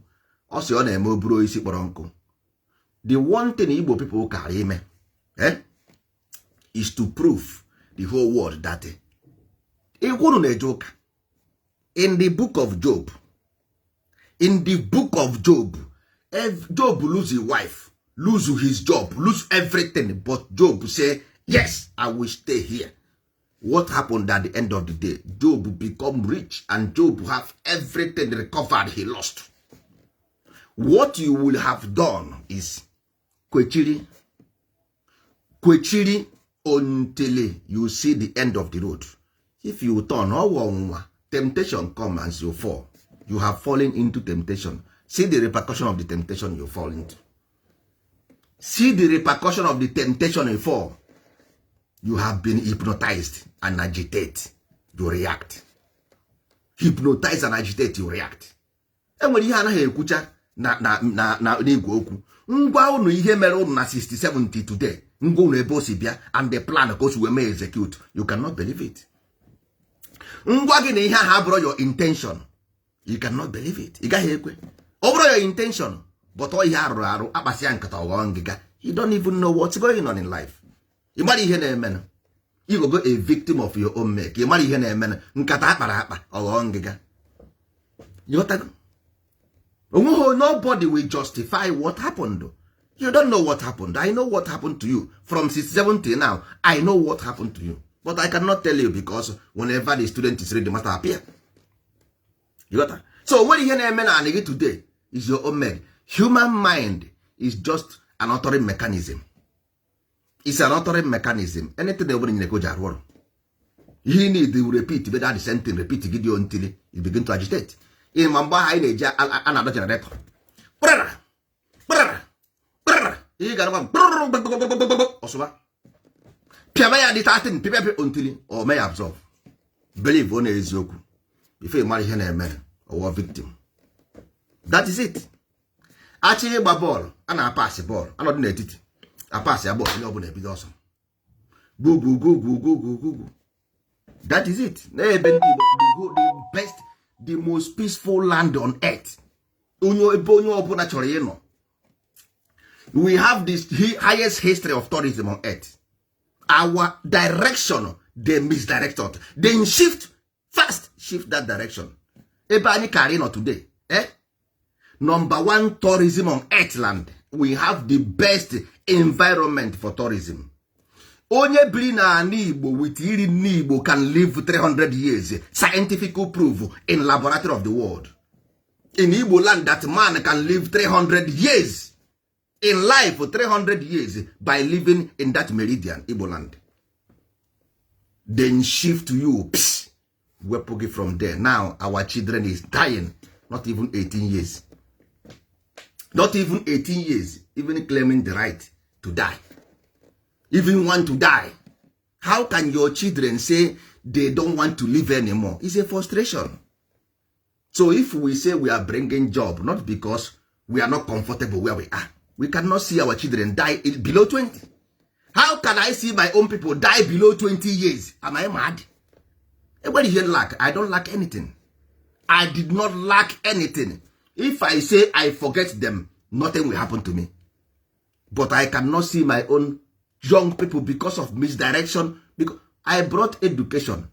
Speaker 1: Ọ sị ọ na-eme oburu isi kpọrọ nkụ. The one thing Igbo people kara ime, eh, is to prove the whole world that ikwuru na-eje ụka. In the book of Job, in the book of Job, Job lose his wife, lose his job, lose everything, but Job say, "Yes, I will stay here." What happened at the end of the day? Job become rich and Job have everything recovered he lost. What you will have done is kwechiri kwechiri until you see the end of the road. If you turn, ọwụ ọnwụnwa, temptation come and you fall. You have fallen into temptation. See the repercussion of the temptation you fall into. See the repercussion of the temptation you fall. You have been hypnotized and agitate, you react. Hypnotize and agitate, you react. Enwere ihe anaghị ekwucha na n'igwe okwu. Ngwa unu, ihe mere unu na 60 70 today, ngwa unu ebe o si bịa and the plan ka o si wee mee execute, you cannot believe it. Ngwa gị na ihe ahụ abụrụ your intention, you cannot believe it. Ị gaghị ekwe ọ bụrụ your intention, but ọ ihe arụrụ arụ akpasịa nkata ọghọ ngịga. You don't even know what's going on in life. Ị mara ihe na-emenụ. You go a victim of your own make. Ị mara ihe na-emenụ. Nkata akpara akpa ọghọ ngịga. Ịghọtago? Onweghị, nobody will justify what happened. You don't know what happened. I know what happened to you from 70 now. I know what happened to you, but I cannot tell you, because whenever the student is ready, the master appear. You got that? So nwere ihe na-eme na anị gị today is your own make. Human mind is just an authoring mechanism. It's an authoring mechanism. Anything ọbụla nyere ka o ji arụ ọrụ, ihe need will repeat be that the same thing repeat gị dị until you begin to agitate. Ịma mgbe ahụ anyị na-eji a na-adọ generator, kprara kprara kprara, ihe ga-agba ọsụba pịaba ya dị 13 pịa pịa until o mee ya absorb. Believe ọ na-eziokwu before ị mara ihe na-eme, ọwọ victim. That is it. Achị ịgba bọọlụ, a na-apasị bọọlụ, anọdụ n'etiti apasị ya bọọlụ, onye ọbụla ebido ọsọ gwugwugwugwugwugwu. That is it. N'ebe ndị Igbo, the best, the most peaceful land on earth, onye ebe onye ọbụla chọrọ ịnọ. We have this highest history of tourism on earth. Our direction, they misdirect us. Then shift fast, shift that direction. Ebe anyị karị nọ today, eh? Number one tourism on earth land. We have the best environment for tourism. Onye biri n'ala Igbo with iri nne Igbo can live 300 years, scientific proof in laboratory of the world. In Igbo land, that man can live 300 years in life, 300 years, by living in that meridian, Igbo land. Then shift you, pss, wepụ gị from there. Now our children is dying, not even 18 years, not even 18 years, even claiming the right to die, even want to die. How can your children say they don't want to live anymore? It's a frustration. So if we say we are bringing job, not because we are not comfortable where we are. We cannot see our children die below 20. How can I see my own people die below 20 years? Am I mad? Enwere ihe lack? I don't lack anything. I did not lack anything. If I say I forget them, nothing will happen to me, but I cannot see my own young people because of misdirection, because I brought education.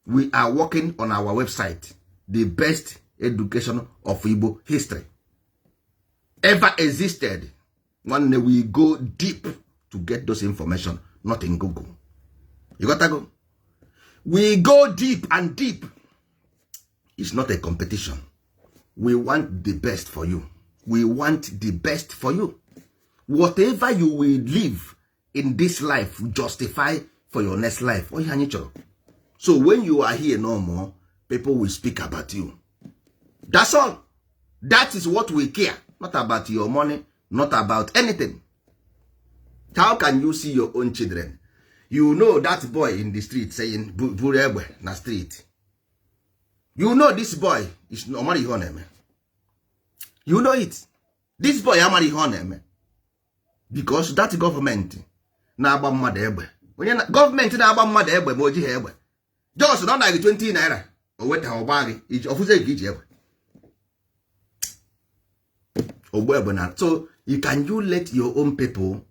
Speaker 1: We are working on our website, the best education of Igbo history ever existed. Nwanne, we go deep to get those information, not in Google. You got to go, we go deep and deep. It's not a competition. We want the best for you. We want the best for you. Whatever you will live in this life, justify for your next life. Ihe anyị chọrọ. So when you are here no more, people will speak about you. That's all. That is what we care. Not about your money, not about anything. How can you see your own children? You know that boy in the street saying buru egbe na street. You know this boy is ọmara ihe ọ na-eme. You know it. This boy amara ihe ọ na-eme, because that government na-agba mmadụ egbe, onye gọọmenti na-agba mmadụ egbe ma o jighị egbe, jos na ọ na gị 20 naira o weta ọgba gị ọfụzie gị iji egbe. Ogbu egbe na. So you can, you let your own people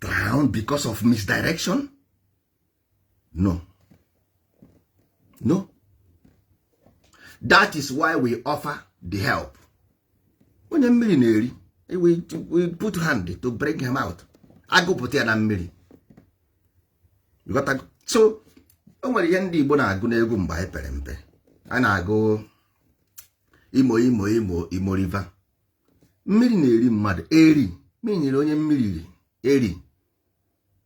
Speaker 1: drown because of misdirection? No, no. That is why we offer the help. Onye mmiri na-eri, we put hand to bring him out, agụpụta ya na mmiri. You got to- So o nwere ihe ndị Igbo na-agụ n'egwu mgbe anyị pere mpe, a na-agụ Imo, Imo, Imo, Imo River. Mmiri na-eri mmadụ eri, mmiri nyere onye mmiri riri eri,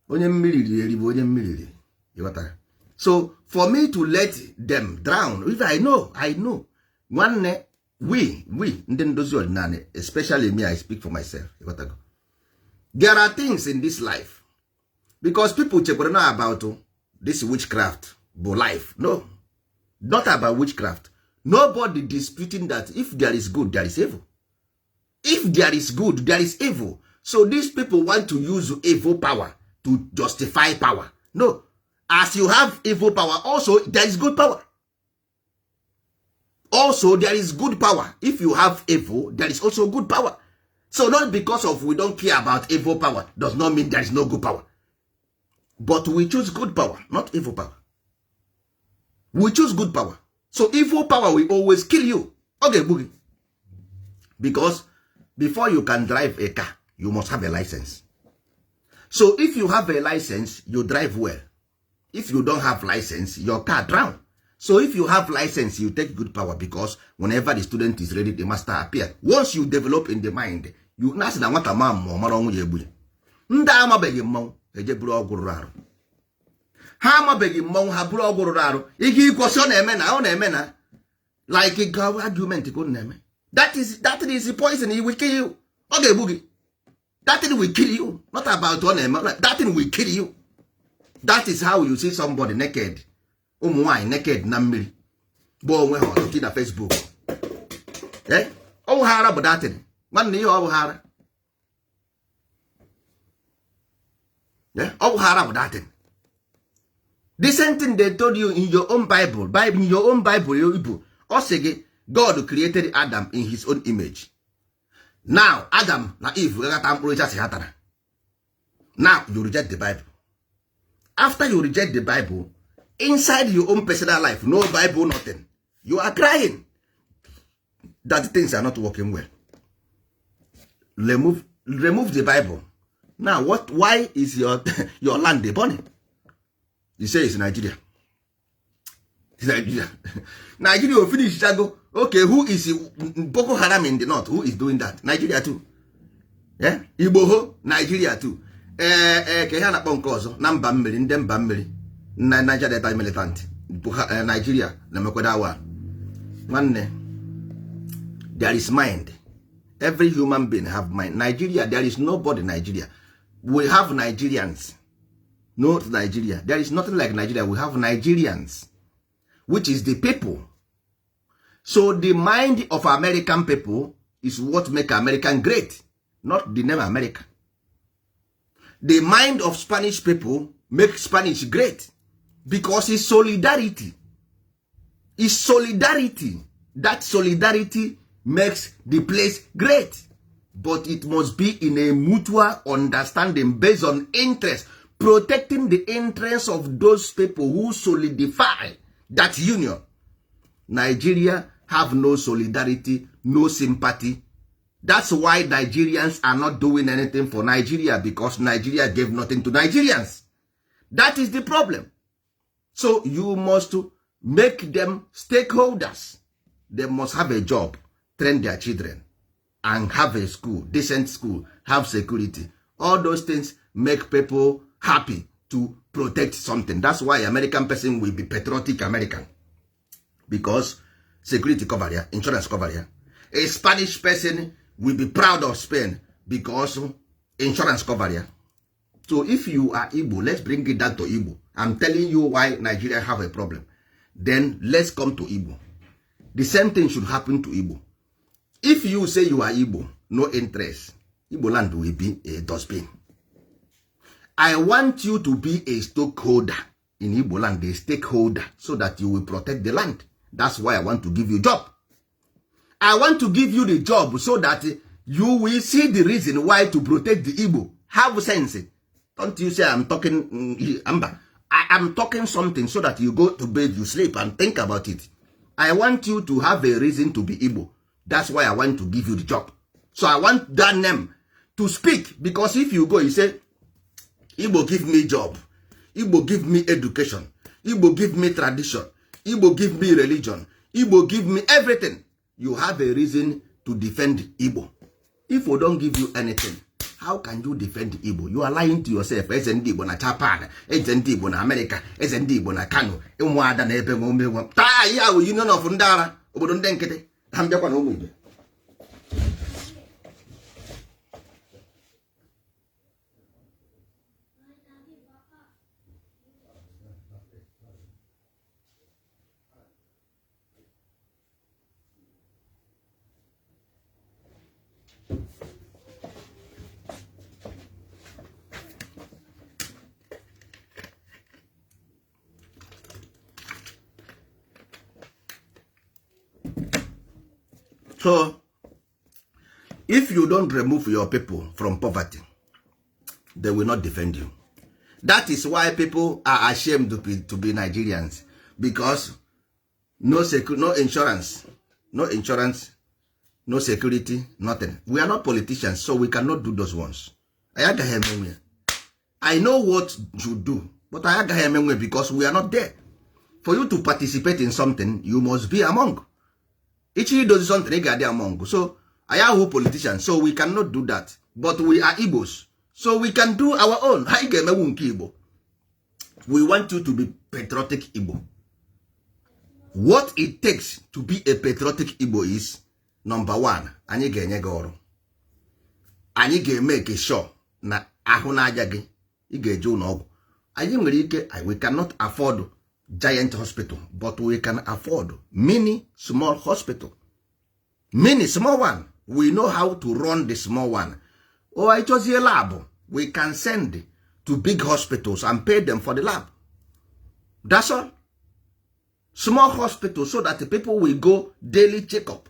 Speaker 1: onye mmiri riri eri bụ onye mmiri riri. You got that? So for me to let them drown, if I know, I know, nwanne, we ndị ndozi ọdịnala, especially me, I speak for myself. You got that? There are things in this life, because people chekwara na about this witchcraft bụ life. No, not about witchcraft. Nobody disputing that if there is good, there is evil. If there is good, there is evil. So these people want to use evil power to justify power. No. As you have evil power, also there is good power. Also there is good power. If you have evil, there is also good power. So not because of we don't care about evil power does not mean there is no good power. But we choose good power, not evil power. We choose good power. So evil power will always kill you. Ọ ga-egbu gị, because before you can drive a car, you must have a license. So if you have a license, you drive well. If you don't have license, your car drown. So if you have license, you take good power, because whenever the student is ready, the master appear. Once you develop in the mind, you na asị na nwata ma mmụọ mara ọnwụ ya egbu ya. Ndị amabeghị mmanwụ eje buru ọgwụ rụrụ arụ. Ha amabeghị mmọnwụ, ha bụrụ ọgwụ rụrụ arụ. Ihe ikwọsị ọ na-eme na ọ na-eme na like argument ka ọ na-eme. That is poison. It will kill you. Ọ ga-egbu gị. That thing will kill you. Not about ọ na-eme. That thing will kill you. That is how you see somebody naked, ụmụ nwaanyị naked na mmiri bụ onwe ha ọtụtụ na Facebook. Eh, ọ bụ ha ara bụ datin. Nwanne, ihe ọ bụ ha ara. Ọ bụ ha ara bụ datin. The same thing they told you in your own Bible, in your own Bible ibu ọ sị gị God created Adam in his own image. Now Adam na Eve ghata mkpụrụ osisi ha tara. Now you reject the Bible. After you reject the Bible, inside your own personal life, no Bible, nothing, you are crying that things are not working well. Remove the Bible. Now what? Why is your land burning? You say it's Nigeria. It's Nigeria. Nigeria will finish chago. Okay, who is Boko Haram in the north? Who is doing that? Nigeria too. Yeah? Igbo ho, Nigeria too. Ee ee, ka ihe a na-akpọ nke ọzọ na mba mmiri, ndị mba mmiri na Niger Delta militant bụ Nigeria na-emekwado awa. Nwanne, there is mind. Every human being have mind. Nigeria, there is nobody Nigeria. We have Nigerians, not Nigeria. There is nothing like Nigeria. We have Nigerians, which is the people. So the mind of American people is what make American great, not the name America. The mind of Spanish people make Spanish great, because it's solidarity. It's solidarity. That solidarity makes the place great. But it must be in a mutual understanding based on interest, protecting the interests of those people who solidify that union. Nigeria have no solidarity, no sympathy. That's why Nigerians are not doing anything for Nigeria, because Nigeria gave nothing to Nigerians. That is the problem. So you must make them stakeholders. They must have a job, train their children and have a school, decent school, have security. All those things make people happy to protect something. That's why American person will be patriotic American, because security cover ya, insurance cover ya. A Spanish person will be proud of Spain because insurance cover ya. So if you are Igbo, let's bring it down to Igbo. I'm telling you why Nigeria have a problem. Then let's come to Igbo. The same thing should happen to Igbo. If you say you are Igbo, no interest, Igbo land will be a dustbin. I want you to be a stockholder in Igbo land, a stakeholder, so that you will protect the land. That's why I want to give you job. I want to give you the job so that You will see the reason why to protect the Igbo. Have sense. Don't you say I'm talking mba, I am talking something so that you go to bed, you sleep and think about it. I want you to have a reason to be Igbo. That's why I want to give you the job. So I want that name to speak, because if you go, you say, Igbo give me job, Igbo give me education, Igbo give me tradition, Igbo give me religion, Igbo give me everything. You have a reason to defend Igbo. If we don't give you anything, how can you defend Igbo? You are lying to yourself. Eze ndị Igbo na Japan, eze ndị Igbo na America, eze ndị Igbo na Kano, ụmụada na ebe nwe nwe taa ya bụ union of ndị ara obodo ndị nkịtị ha mbịakwa na ụmụ ibe. So if you don't remove your people from poverty, they will not defend you. That is why people are ashamed to be Nigerians, because no insurance, no insurance, no security, nothing. We are not politicians, so we cannot do those ones. Anyị agaghị emenwe ya. I know what you do, but anyị agaghị emenwe because we are not there. For you to participate in something, you must be among. Ichi idozi something, ị ga-adị among. So anyị ahụ politicians, so we cannot do that, but we are Igbos, so we can do our own. Anyị ga-emewu nke Igbo. We want you to be patriotic Igbo. What it takes to be a patriotic Igbo is, number one, anyị ga-enye gị ọrụ. Anyị ga-eme sure na ahụ na-aja gị, ị ga-eje ụlọ ọgwụ. Anyị nwere ike, we cannot afford giant hospital, but we can afford mini small hospital, mini small one. We know how to run the small one. O anyị chọzie lab, we can send to big hospitals and pay them for the lab. That's all. Small hospital, so that the people will go daily checkup.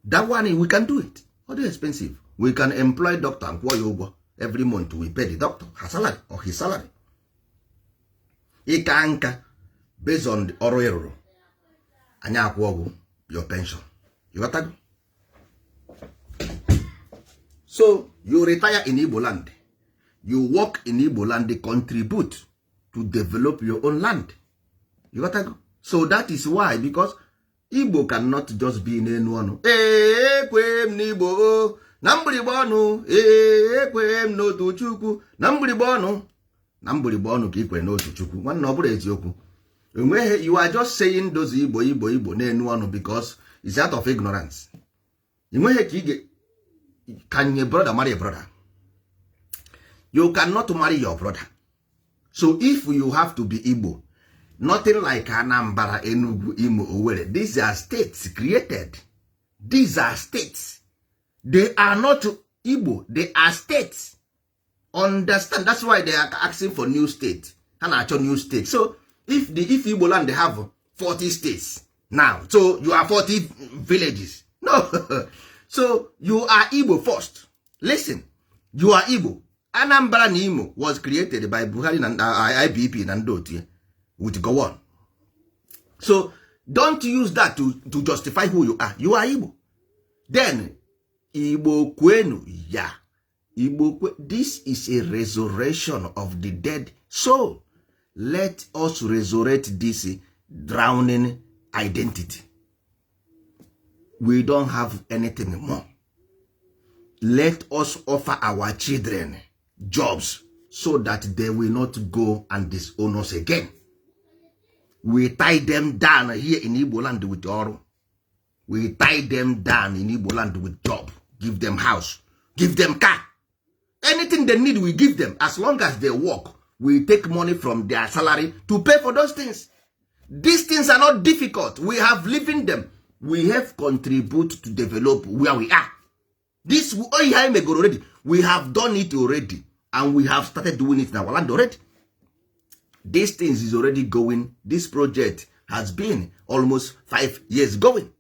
Speaker 1: That one we can do it. All dị expensive. We can employ doctor and kwụọ ya ụgwọ every month. We pay the doctor her salary or his salary. Ịka nka, based on the ọrụ ị rụrụ, anyị akwụ ọgwụ, your pension. You got that? So you retire in Igbo land, you work in Igbo land, contribute to develop your own land. You got that? So that is why, because Igbo cannot just be n'enu ọnụ. Ee, ekwe m n'Igbo o, na mgbịrịgba ọnụ. Ee, ekwe m n'otu Chukwu na mgbịrịgba ọnụ, na mgbịrịgba ọnụ ka ị kwere n'otu Chukwu. Nwanne, ọ bụrụ eziokwu, enweghị. You are just saying those Igbo, Igbo, Igbo n'enu ọnụ because it's out of ignorance. Enweghị ka ị ga. Can your brother marry a brother? You cannot marry your brother. So if you have to be Igbo, nothing like Anambra, Enugu, Imo, Owerri. These are states created. These are states. They are not Igbo, they are states. Understand? That's why they are asking for new state. Ha na-achọ new state. So if Igbo land have 40 states now, so you are 40 villages? No. So you are Igbo first. Listen, you are Igbo. Anambra na Imo was created by Buhari na IBP na ndị otu ya with Gowon. So don't use that to justify who you are. You are Igbo. Then Igbo kwenu ya, Igbo kwe. This is a resurrection of the dead soul. Let us resurrect this drowning identity. We don't have anything more. Let us offer our children jobs so that they will not go and disown us again. We tie them down here in Igbo land with ọrụ. We tie them down in Igbo land with job. Give them house, give them car, anything they need, we give them. As long as they work, we take money from their salary to pay for those things. These things are not difficult. We have living them. We have contribute to develop where we are. This oh, ihe anyị megoro already. We have done it already, and we have started doing it in our land already. These things is already going. This project has been almost 5 years going.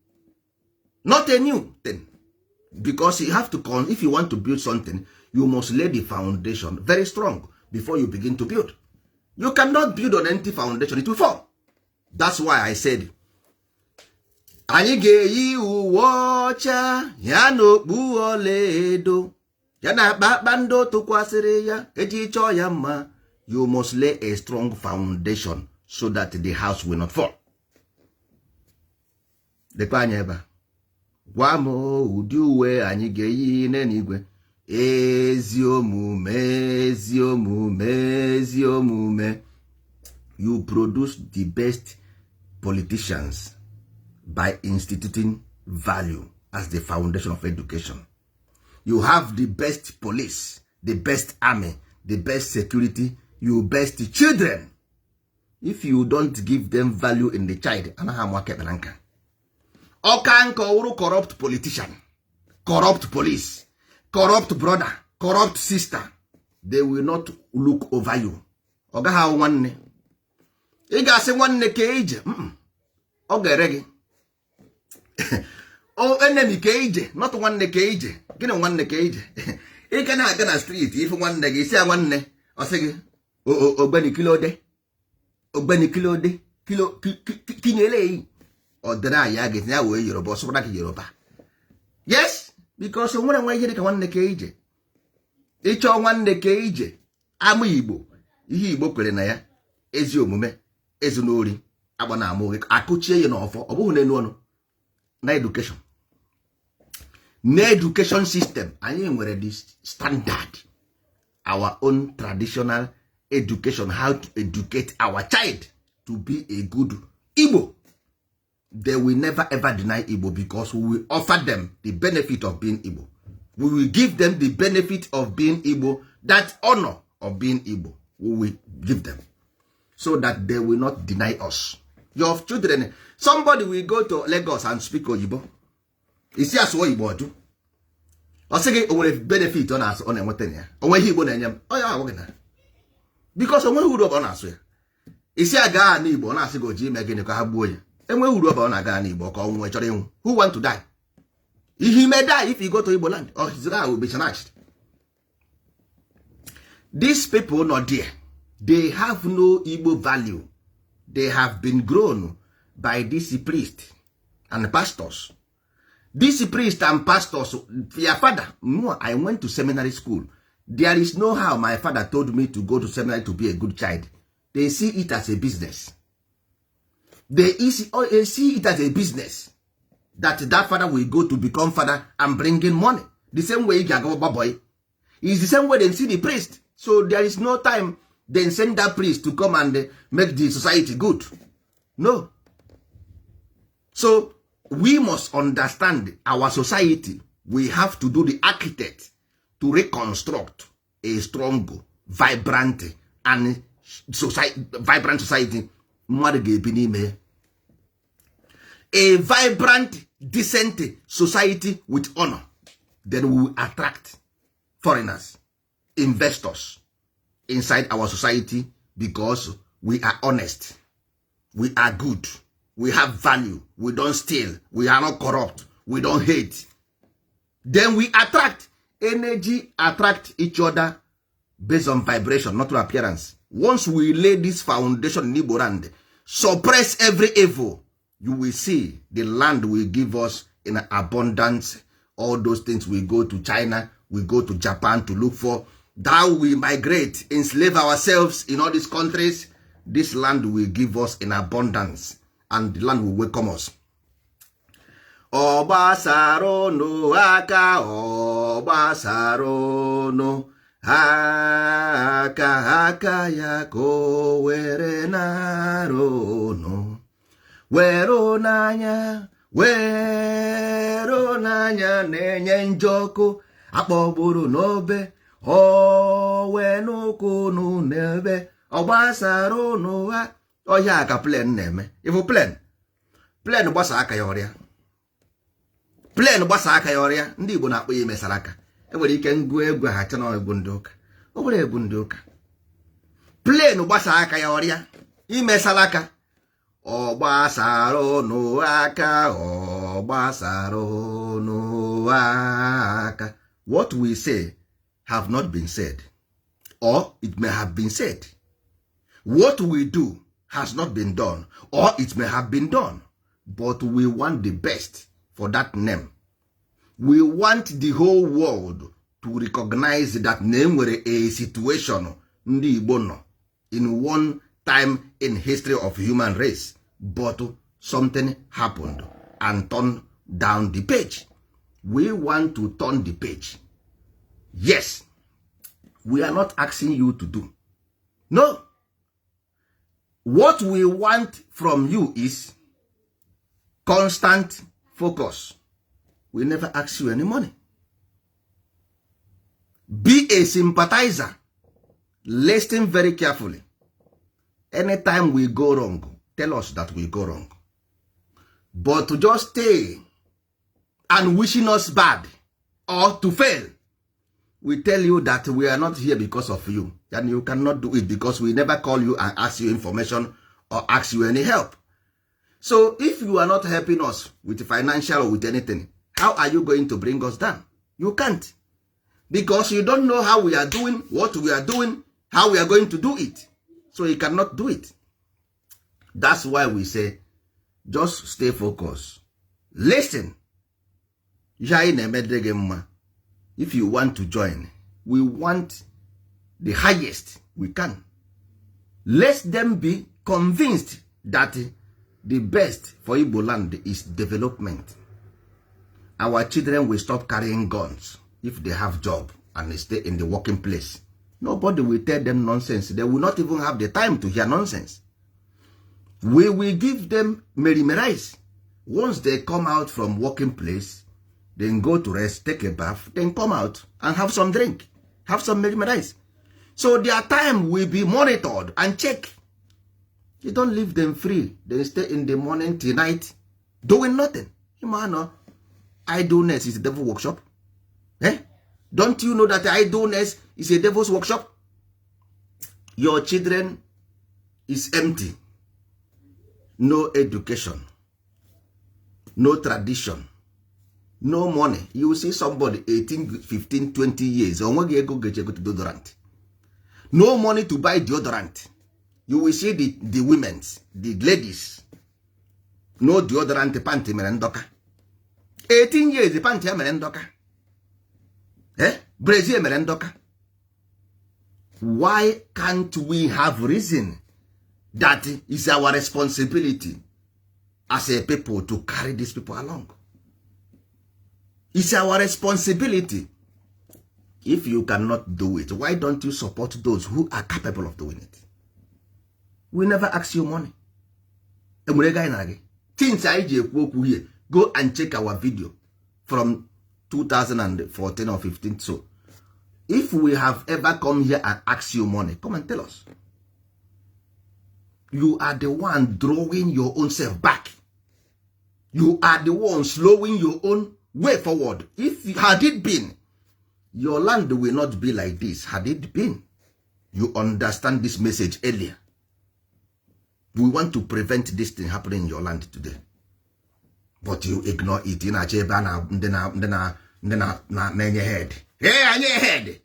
Speaker 1: Not a new thing. Because you have to if you want to build something, you must lay the foundation very strong before you begin to build. You cannot build on empty foundation, it will fall. That's why I said anyị ga-eyi uwe ọcha ya na okpu ọlaedo ya na kpakpando tụkwasịrị ya eji chọọ ya mma. You must lay a strong foundation so that the house will not fall. Lekwa anya ebe a, gwa m ụdị uwe anyị ga-eyi n'eluigwe. Ezi omume, ezi omume, ezi omume. You produce the best politicians by instituting value as the foundation of education. You have the best police, the best army, the best security, you best children. If you don't give them value in the child, anaghị amụ aka ekpere nka ọka nka ọwụrụ corrupt politician, corrupt police, corrupt brother, corrupt sister. They will not look over you. Ọ gaghị ahụ nwanne. Ị ga-asị nwanne ka ije, ọ ga-ere gị o enemy ka ije, not nwanne ka ije. Gịnị nwanne ka ije? Ị ga na-aga na street, ifu nwanne gị, isi ya nwanne, ọ sị gị, "Ogbeni kilode, ogbeni kilode kilo kinyere eyi." Ọ dịrị anyị ya ga-etinye ya wee Yoruba, ọsụkwara gị Yoruba. Yes, because o nwere nwa ihe dịka nwanne ka ije. Ịchọọ nwanne ka ije ama Igbo, ihe Igbo kwere na ya, ezi omume, ezu n'ori, agba na ama, oge akụchie ya n'ọfọ. Ọ bụghị n'elu ọnụ na education, na education system anyị nwere, the standard, our own traditional education, how to educate our child to be a good Igbo. They will never ever deny Igbo because we will offer them the benefit of being Igbo. We will give them the benefit of being Igbo, that honor of being Igbo we will give them so that they will not deny us. Your children, somebody will go to Lagos and speak oyibo, isi asụọ Igbo, ọjụ. Ọ sị gị o nwere benefit ọ na-asụ, ọ na-enweta na ya. O nweghị Igbo na-enye m onye ahụ gị na because o nweghị uru ọ na-asụ ya. Isi aga na Igbo, ọ na-asị gị o ji ime gịnị ka ha gbuo ya. Enweghị uru ọba ọ na-aga n'Igbo ka ọ nwụọ. Chọrọ ịnwụ? Who want to die? He may die if you go to Igbo land or his will be snatched. These people not there, they have no Igbo value. They have been grown by this priest and pastors, this priest and pastors. Their father, no, I went to seminary school. There is no how my father told me to go to seminary to be a good child. They see it as a business. They see it as a business that that father will go to become father and bring in money. The same way ị ga-aga gba boy is the same way they see the priest. So there is no time they send that priest to come and make the society good. No. So we must understand our society. We have to do the architect to reconstruct a strong, vibrant and society, vibrant society mmadụ ga-ebi n'ime ya, a vibrant, decent society with honor. Then we will attract foreigners, investors inside our society because we are honest, we are good, we have value, we don't steal, we are not corrupt, we don't hate. Then we attract energy, attract each other based on vibration, not appearance. Once we lay this foundation in Igbo land, suppress every evil, you will see the land will give us in abundance all those things. We go to China, we go to Japan to look for that. We migrate, enslave ourselves in all these countries. This land will give us in abundance and the land will welcome us. Ọ gbasara ụnụ aka, ọ gbasara ụnụ aka, aka ya ka o were nara ụnụ, were n'anya, were n'anya na-enye njọkụ akpọgburu n'obe o wee n'ụkwụ unu n'ebe ọ gbasara ụnụ ha. Ọhịa ka plane na-eme. Ịfụ plane, plane gbasa aka ya ọrịa, plane gbasa aka ya ọrịa. Ndị Igbo na-akpọ ya imesara aka. Enwere ike ngụ egwu ha chana egwu ndị ụka, ọ bụrụ egwu ndị ụka. Plane gbasa aka ya ọrịa, imesara aka. Ọ gbasara ụnụ aka, ọ gbasara ụnụ. Aka. What we say have not been said, or it may have been said. What we do has not been done, or it may have been done, but we want the best for that name. We want the whole world to recognize that na enwere a situation ndị Igbo nọ in one time in history of human race, but something happened and turned down the page. We want to turn the page. Yes, we are not asking you to do. No, what we want from you is constant focus. We never ask you any money. Be a sympathizer. Listen very carefully. Anytime we go wrong, tell us that we go wrong. But to just stay and wishing us bad or to fail, we tell you that we are not here because of you and you cannot do it, because we never call you and ask you information or ask you any help. So if you are not helping us with financial or with anything, how are you going to bring us down? You can't, because you don't know how we are doing what we are doing, how we are going to do it. So you cannot do it. That's why we say just stay focused. Listen, ihe anyị na-emedere gị mma. If you want to join, we want the highest we can. Let them be convinced that the best for Igbo land is development. Our children will stop carrying guns if they have job and they stay in the working place. Nobody will tell them nonsense. They will not even have the time to hear nonsense. We will give them merry. Once they come out from working place, then go to rest, take a bath, then come out and have some drink, have some merry. So their time will be monitored and checked. You don't leave them free, they stay in the morning till night doing nothing. Man, idleness is a devil workshop, eh? Don't you know that idleness is a devil's workshop? Your children is empty. No education, no tradition, no money. You see somebody 18, 15, 20 years, onweghị ego ga-eji egote deodorant. No money to buy deodorant. You will see the women, the ladies, no deodorant. Panty mere ndọka. 18 years, panty ya mere ndọka, eh? Brazil mere ndọka. Why can't we have reason that is our responsibility as a people to carry these people along? It's our responsibility. If you cannot do it, why don't you support those who are capable of doing it? We never ask you money. Enwere ego anyị nara gị? Things anyị ji ekwu okwu here, go and check our video from 2014 or 15. So if we have ever come here and ask you money, come and tell us. You are the one drawing your own self back. You are the one slowing your own way forward. If had it been, your land will not be like this. Had it been you understand this message earlier, we want to prevent this thing happening in your land today, but you ignore it. Ị na-achọ ebe a na ndị na-enye head. Hey, anyị head.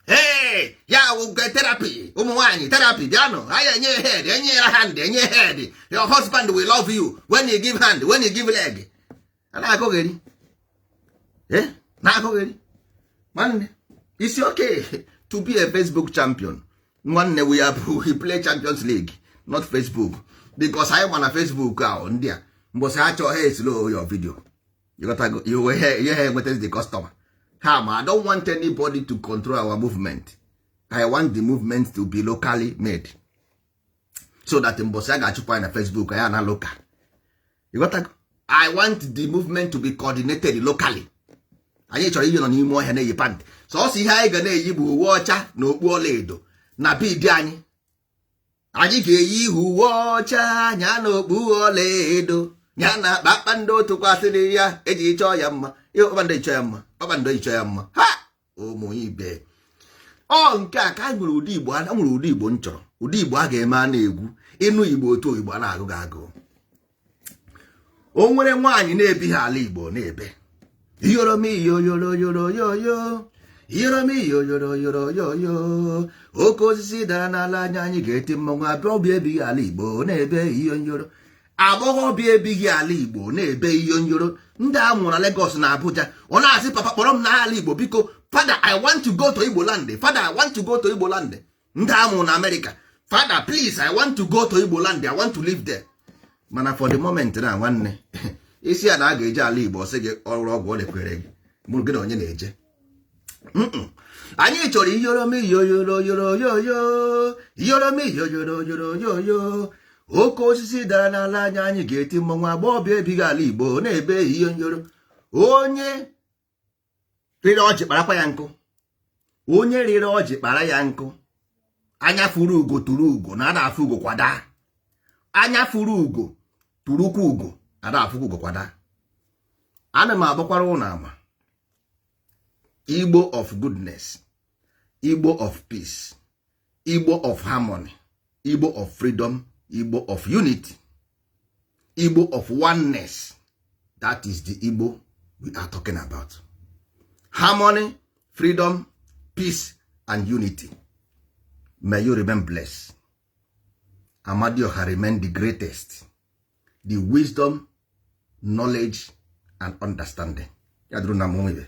Speaker 1: Hey, ya wụ therapy. Ụmụ nwaanyị therapy, bịanụ. Anyị enye head, enye hand, enye head. Your husband will love you when you give hand, when you give leg. A na-akọgheri, eh, na-akọgheri. Nwanne, it's okay to be a Facebook champion. Nwanne, we play Champions League, not Facebook, because anyị ma na Facebook ahụ, ndị a mbọsị ha chọọ, ha eslo your video. You got to go, you ihe ha enweta the customer ha. Ma I don't want anybody to control our movement. I want the movement to be locally made so that mbọsị a ga-achụpụ anyị na Facebook, anyị na local. You got to go? I want the movement to be coordinated locally. Anyị chọrọ ihe nọ n'ime ọhịa na-eyi pant. Sọọsọ ihe anyị ga na-eyi bụ uwe ọcha na okpu ọlaedo na bead. Anyị ga-eyi uwe ọcha nya na okpu ọlaedo ya na kpakpando tụkwasịrị ya eji chọọ ya mma. Ihe kpakpando eji chọọ ya mma, kpakpando eji chọọ ya mma. Ha, ụmụ ibe, ọ nke a ka a nwere ụdị Igbo a nwere, ụdị Igbo m chọrọ, ụdị Igbo a ga-eme a na-egwu ịnụ Igbo otu Igbo a na-agụ gị agụ. O nwere nwaanyị na-ebighị ala Igbo na-ebe Yoromi yo yoro yoro yo yo, yoromi yo yoro yoro yo yo. Oke osisi dara n'ala anya, anyị ga-eti mmọnwụ abịa. Ọbịa ebighị ala Igbo na-ebe iyo nyoro. Agbọghọbịa ebighị ala Igbo na-ebe iyo nyoro. Ndị a mụrụ na Lagos na Abuja, ọ na-asị, "Papa, kpọrọ m n'ala Igbo, biko. Father, I want to go to Igbo land. Father, I want to go to Igbo land." Ndị a mụrụ na America, "Father, please, I want to go to Igbo land. I want to live there." Mana for the moment na nwanne isi a na a ga-eje ala Igbo, ọsị gị ọrụ ọgwụ ọ lekwere gị mụrụ gị na onye na-eje. Anyị chọrọ iyoromi yoyoro yoro yoyo, iyoromi yoyoro yoro yoyo. Oke osisi dara n'ala anya, anyị ga-eti mmọnwụ. Agbọghọbịa ebighị ala Igbo na-ebe iyo nyoro. Onye rịrị ọjị kparakwa ya nkụ. Onye rịrị ọjị kpara ya nkụ. Anya furu ugo tụrụ ugo na ada afụ ugo kwada. Anya furu ugo tụrụkwa ugo, ada afụkwa ugo kwada. Ana m agbakwara ụnụ ama. Igbo of goodness, Igbo of peace, Igbo of harmony, Igbo of freedom, Igbo of unity, Igbo of oneness. That is the Igbo we are talking about: harmony, freedom, peace and unity. May you remain blessed. Amadioha remain the greatest, the wisdom, knowledge and understanding. Ya dụrụ na mụ ibe.